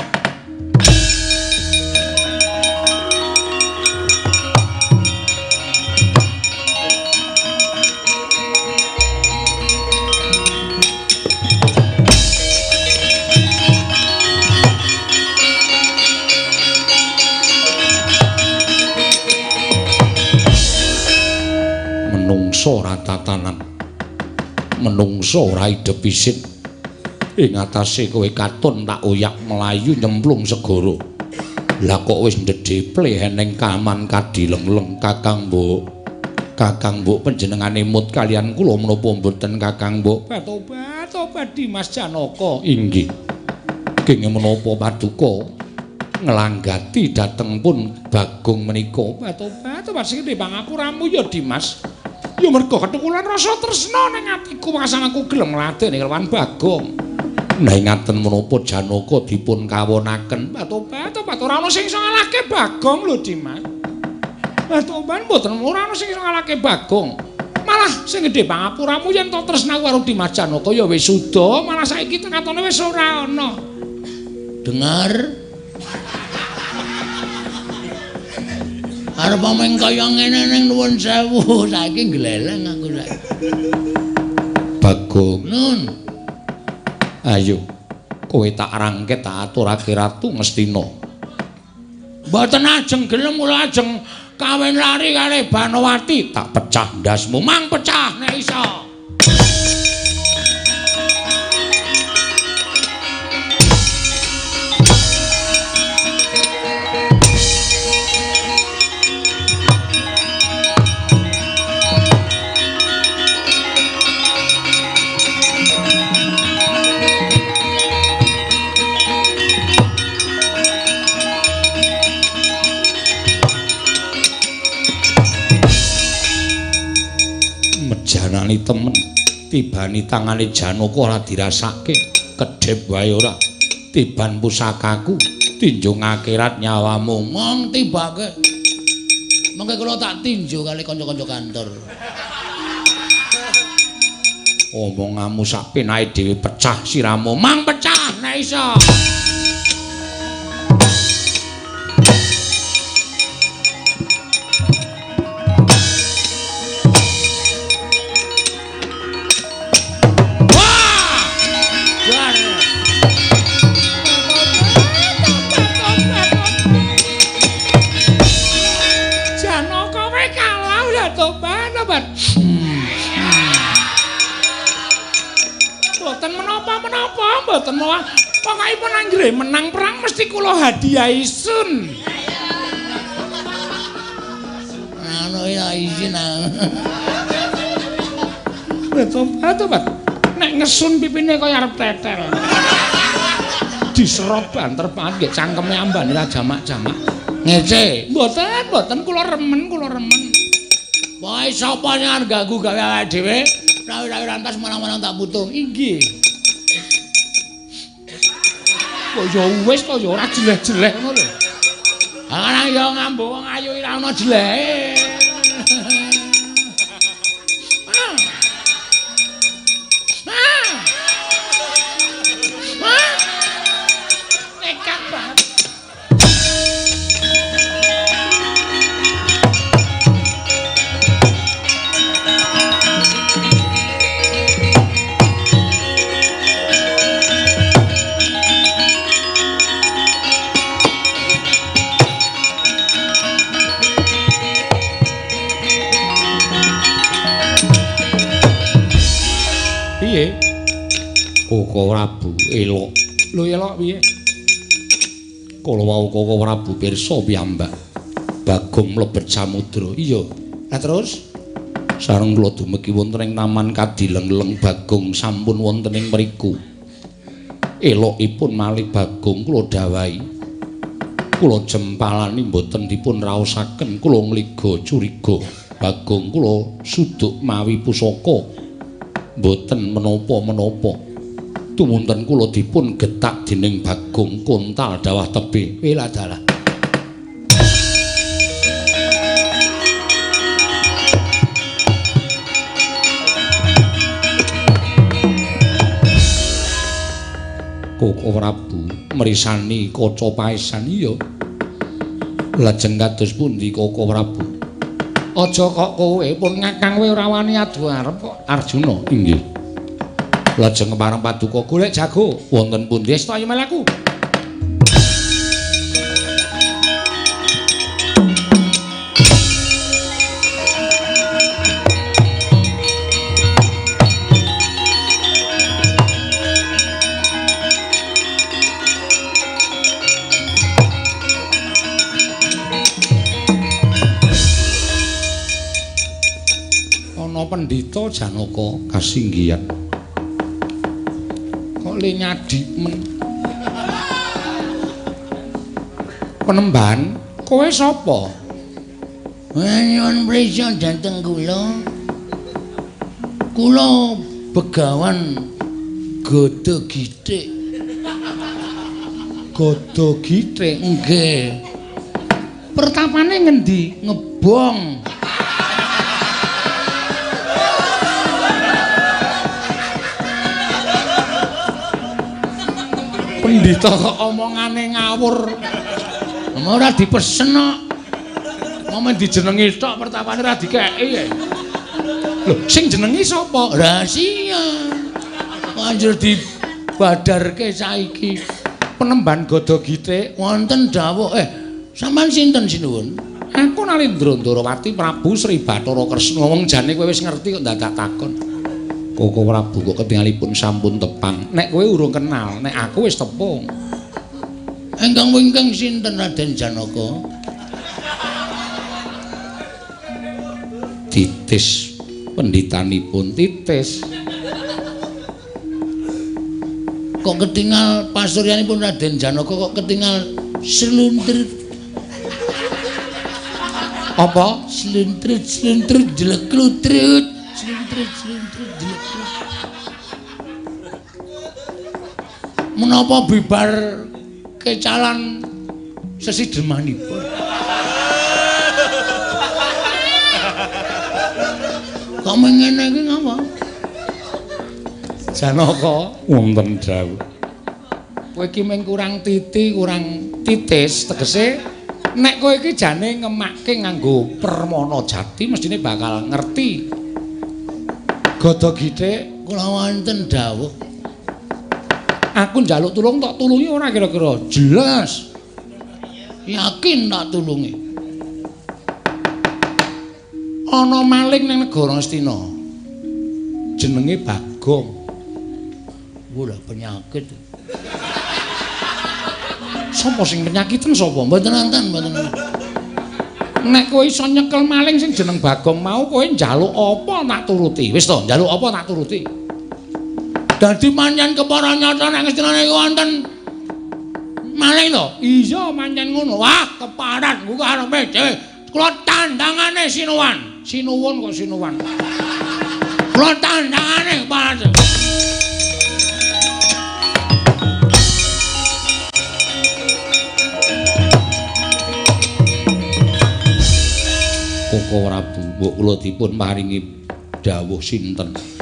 Menungso ora tatanan, menungso ora idep isin. Ing atase kowe katon tak oyak mlayu nyemplung segara. Lah kok wis ndedheple eneng kaman kadilengleng Kakang Mbok. Kakang Mbok panjenengane mut kalian kula menapa mboten Kakang Mbok? Tobat, tobat Dimas Janaka. Inggih. Kenging menapa paduka nglanggati dhateng pun Bagong menika? Tobat, tobat sing pangapuramu ya Dimas. Ya mergo ketukulan rasa tresna ning atiku maksan aku gelem ngladeni kelawan Bagong. Nah ngaten menapa Janaka dipun kawonaken? Tobat, tobat ora ana sing iso ngalahke Bagong lho Dimas. Tobat mboten ora ana sing iso ngalahke Bagong. Malah sing gedhe pangapuramu yen to tresnaku karo Dimas Janaka ya wis suda, malah saiki katone wis ora ana. Dengar. Arep omeng kaya ngene ning nuwun sewu, saiki gleleng aku saiki. Bagong, nun. Ayo, kowe tak rangket tak aturake Ratu Ngastina. Mboten ajeng gelem kula ajeng kawin lari kalih Banowati, tak pecah ndasmu, mang pecah nek iso. Mejanani temen, tibani tangane Janaka ora dirasake, kedhep wae ora. Tiban pusakaku, tinjung akhirat nyawamu. Mong tibake. Mengke kula tak tinju kali kanca-kanca kantor. Omonganmu sak penake dhewe pecah siramu. Mang pecah nek iso. Mboten malah pokokipun anggere menang perang mesti kula hadiahi sun. Anu ya izin. Tobat, tobat. Nek ngesun pipine kaya arep tetel. Diserot banter banget nggih cangkeme ambane ra jamak-jamak. Ngece. Mboten, mboten kula remen, kula remen. Pokoke sapa sing arep ganggu gawe awake dhewe, rawi-rawi rantas malang-malang tak putung. Inggih. Kok ya wis kok ya ora jeleh-jeleh ngono lho. Ah ya ngambu wong ayu ora ana jelehe. Piye? Koko Prabu elok. Lho elok piye? Kala wau Koko Prabu pirsa piyambak Bagong mlebet samudra. Iya. Lah terus sareng kula dumegi wonten ing taman kadileng-leng Bagong sampun wonten ing mriku. Elokipun malih Bagong kula dawahi. Kula jempalani mboten dipun raosaken, kula ngliga curiga. Bagong kula suduk mawi pusaka mboten menapa-menapa. Tumunten kula dipun getak dening Bagong kontal dawah tebih. Wilah dalah. Koko Prabu mrisani kaca paesan. Iya. Lajeng kados pundi Koko Prabu? Aja kok kowe pun ngakang kowe ora wani adu arep kok Arjuna. Inggih. Lajeng kepareng paduka golek jago wonten pundi? Wis to ayo mlaku. Ana pendhita Janaka kasinggihan. Kok le nyadi men. Penemban, kowe sapa? Nyuwun prisa dhateng kula. Kula Begawan Gada Githik. Gada Githik? Nggih. Pertapane ngendi? Ngebong. Pendhita kok omongane ngawur. Ora dipesen kok. Momen dijenengi tok pertapane ora dikeki. Lho, sing jenengi sapa? Rahasia. Banjur dibadarke saiki. Penemban Gada Githik wonten dawuh. Sampeyan sinten sinuwun? Aku Nalindra Ndarawati Prabu Sri Bathara Kresna. Wong jane kowe wis ngerti kok dadak takon. Koko Prabu kok ketingalipun sampun tepang. Nek kowe urung kenal, nek aku wis tepung. Ingkang wingking sinten Raden Janaka? Titis pendhitanipun titis. Kok ketingal pasuryanipun Raden Janaka kok ketingal sluntrit. Apa? Sluntrit sluntrit jleklutrit. Sluntrit sluntrit jleklutrit. Menapa bibar kecalan sesidemanipun? Kok mengene iki ngapa? Janaka wonten dawuh. Kowe iki mung kurang titi, kurang titis, tegese nek kowe iki jane ngemakke nganggo permana jati mestine bakal ngerti. Gada Githik kula wonten dawuh. Aku njaluk tulung tok tulungi ora kira-kira? Jelas. Yakin tak tulungi. Ana maling ning negara Astina. Jenenge Bagong. Wah, penyakit. Sapa sing penyakiten sapa? Mboten wonten, mboten. Nek kowe iso nyekel maling sing jeneng Bagong mau, kowe njaluk apa tak turuti. Wis to, njaluk apa tak turuti. Dadi pancen kepara nyata nek Astina niku wonten maling to? Iya, pancen ngono. Wah, keparat kuwi karepe dhewe. Kula tandangane sinuwan. Sinuwun kok sinuwan. Kula tandangane keparat. Koko Prabu, mbok kula dipun paringi dawuh sinten?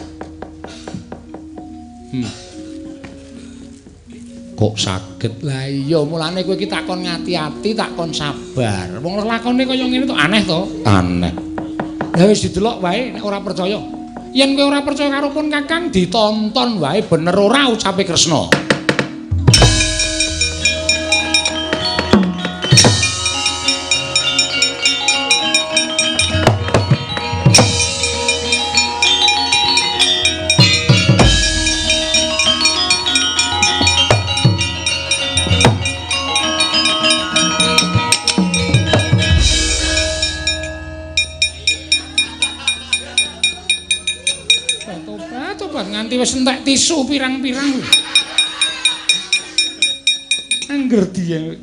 Kok saged? Lah iya, mulane kowe iki takon ngati-ati, takon sabar. Wong lakone kaya ngene to aneh to? Aneh. Lah wis didelok wae nek ora percaya. Yen kowe ora percaya karo pun Kakang ditonton wae bener ora ucape Kresna. nganti wis entek tisu pirang-pirang. Angger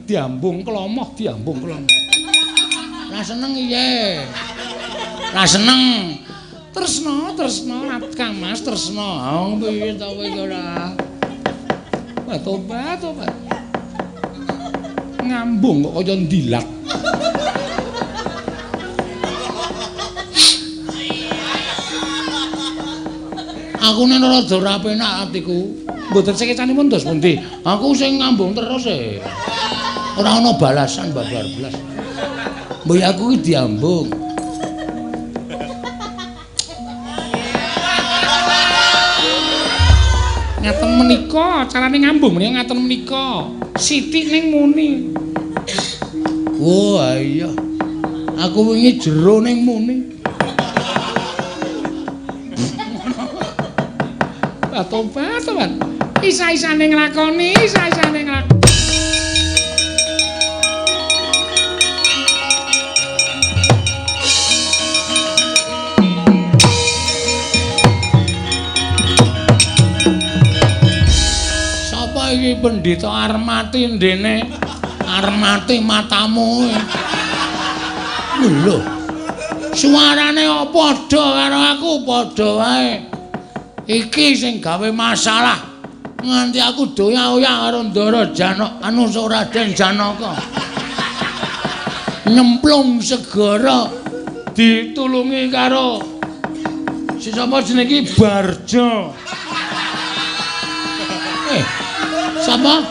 diambung klomoh, diambung klomoh. Ra seneng iye. Ra seneng. Tresna, tresna, Kang Mas tresna. Oh, piye ta kowe iki ora? Wah, tobat, tobat. Ngambung kok kaya ndilat. Aku nek rada ora penak atiku. Mboten sekecanipun dos pundi? Aku sing ngambung terus e. Ora ana balasan babar blas. Mbok aku iki diambung. Ngaten menika carane ngambung menika ngaten menika. Sithik ning muni. Wah, iya. Aku wingi jero ning muni. Tobat, tobat. Isa-isane nglakoni, isa-isane nglakoni. Sapa iki pendhita Armati ndene? Armati matamu. Lho. Suarane padha karo aku, padha wae. Iki sing gawe masalah nganti aku doya-oya karo Ndara Janaka anu Raden Janaka. Nyemplung segara ditulungi karo si sapa jenenge iki Barjo. Sapa?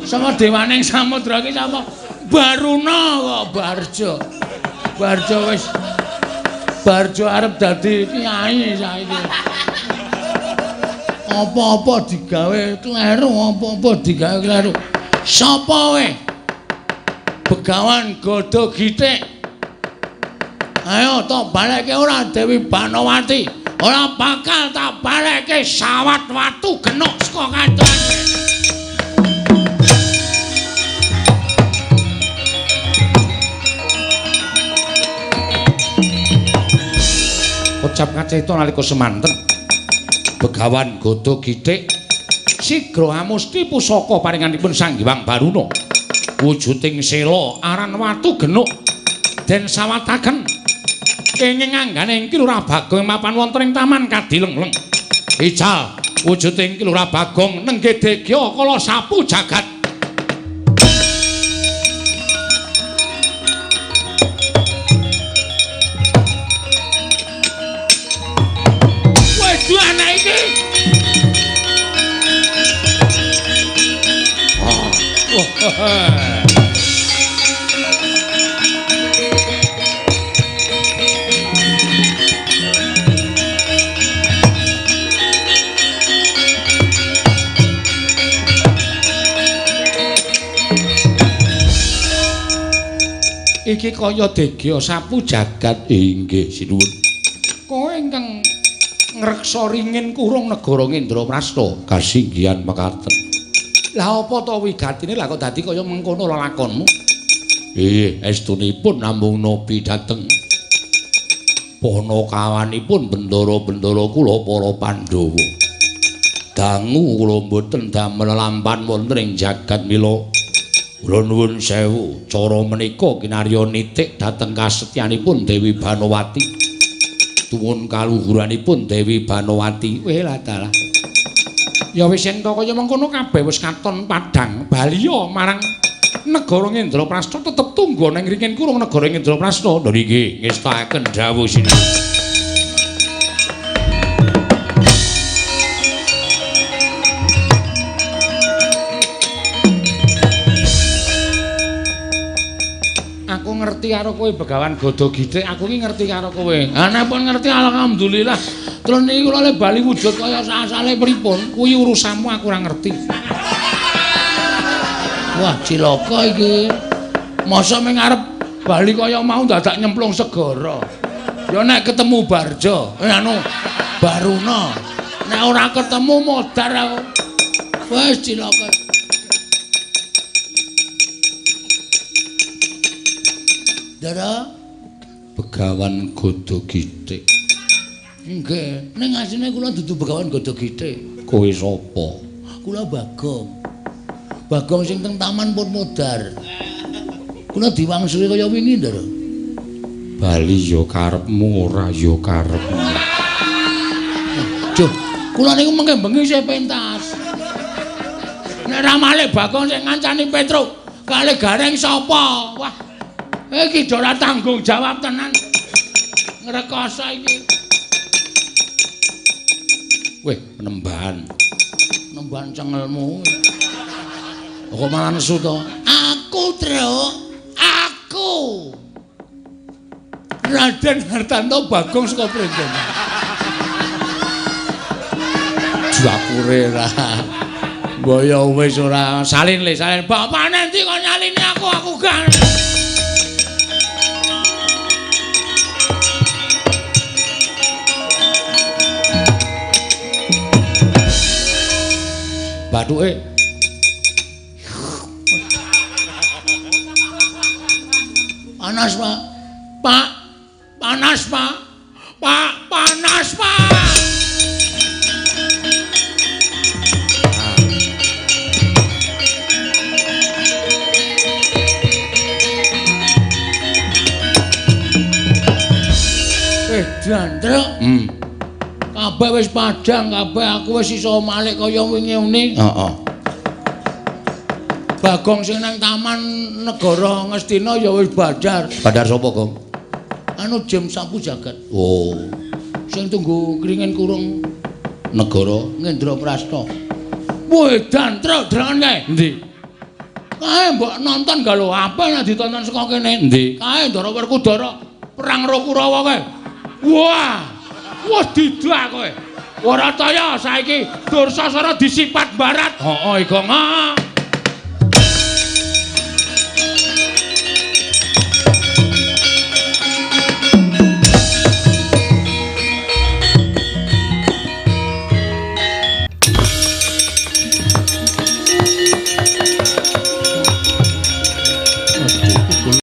Sapa dewane samudra iki sapa? Baruna kok Barjo. Barjo wis Barjo arep dadi kiai saiki. Apa-apa digawe kleru, apa-apa digawe kleru. Sapa we? Begawan Gada Gitik. Ayo tak balekke ora Dewi Banowati. Ora bakal tak balekke sawat watu genuk saka katon. Ucap kacita nalika semanten Begawan Gada Gitik sigra amusti pusaka paringanipun Sang Hyang Baruna wujuding sela aran watu genuk den sawataken kenging anggane Ki Lurah Bagong mapan wonten ing taman Kadilengleng. Ical wujuding Ki Lurah Bagong nenggih degya kala sapu jagat. Waduh anak iki. Oh. Iki kaya degya sapu jagat. Inggih sinuwun. Kowe ingkang ngreksa ringin kurung negara Ngendraprasta kasinggihan mekaten. Lah apa to wigatine lah kok dadi kaya mengkono lelakonmu? Estunipun namung nopi dhateng panakawanipun bendara-bendara kula para Pandhawa. Dangu kula mboten damel lampan wonten ing jagat mila. Kula nuwun sewu, cara menika kinarya nitik dhateng kasetyanipun Dewi Banowati. Tuwun kaluhuranipun Dewi Banowati. Weh lah dalah. Ya wis yen to kaya mengkono kabeh wis katon padhang baliya marang negara Ngendraprasta tetep tunggu ning ringin kurung negara Ngendraprasta. Lho nggih, ngestakaken dawuh sinuwun. Aku ngerti karo kowe Begawan Gada Gitik, aku iki ngerti karo kowe. Ha nek pun ngerti alhamdulillah. Terus niki kula le bali wujud kaya asale pripun? Kuwi urusanmu aku ora ngerti. Wah, cilaka iki. Masa ming arep bali kaya mau dadak nyemplung segara. Ya nek ketemu Barjo, anu Baruna. Nek ora ketemu modar aku. Wis cilaka. Dara Begawan Gada Gitik. Nggih, ning asline kula dudu Begawan Godhogite. Kowe sapa? Kula Bagong. Bagong sing teng Taman Purmodar. Kula diwangsuli kaya wingi, Ndara. Bali ya karepmu, ora ya karepmu. Duh, kula niku mengke bengi isih pentas. Nek ra malih Bagong sing ngancani Petruk, kalih Gareng sapa? Wah. Iki ora tanggung jawab tenan. Ngrekoso iki. Weh, penembahan. Nembahan cengelmu. Kok malah nesu to? Aku, Truk. Aku. Raden Hartanto Bagong saka Pringgondani. Japure ra. Mbaya wis ora salin le, salin. Bapane endi kok nyalini aku, aku gak. Bathuke. Panas, Pak. Pak, panas, Pak. Pak, panas, Pak. Jandrek. Kabeh wis padhang, kabeh aku wis iso malik kaya wingi uni. Heeh. Bagong sing nang Taman Negara Ngastina ya wis badar. Badar sapa, Gong? Anu Jim Sapu Jagat. Oh. Sing tunggu kringin kurung negara Ngendraprasta. Woi, dantruk drengen kae. Endi? Kae mbok nonton ga lho, apa nek ditonton saka kene? Endi? Kae Ndara Werkudara perang karo Kurawa kae. Wah, wah didak kowe. Ora kaya saiki Dursasana disipat barat. Heeh, Gong.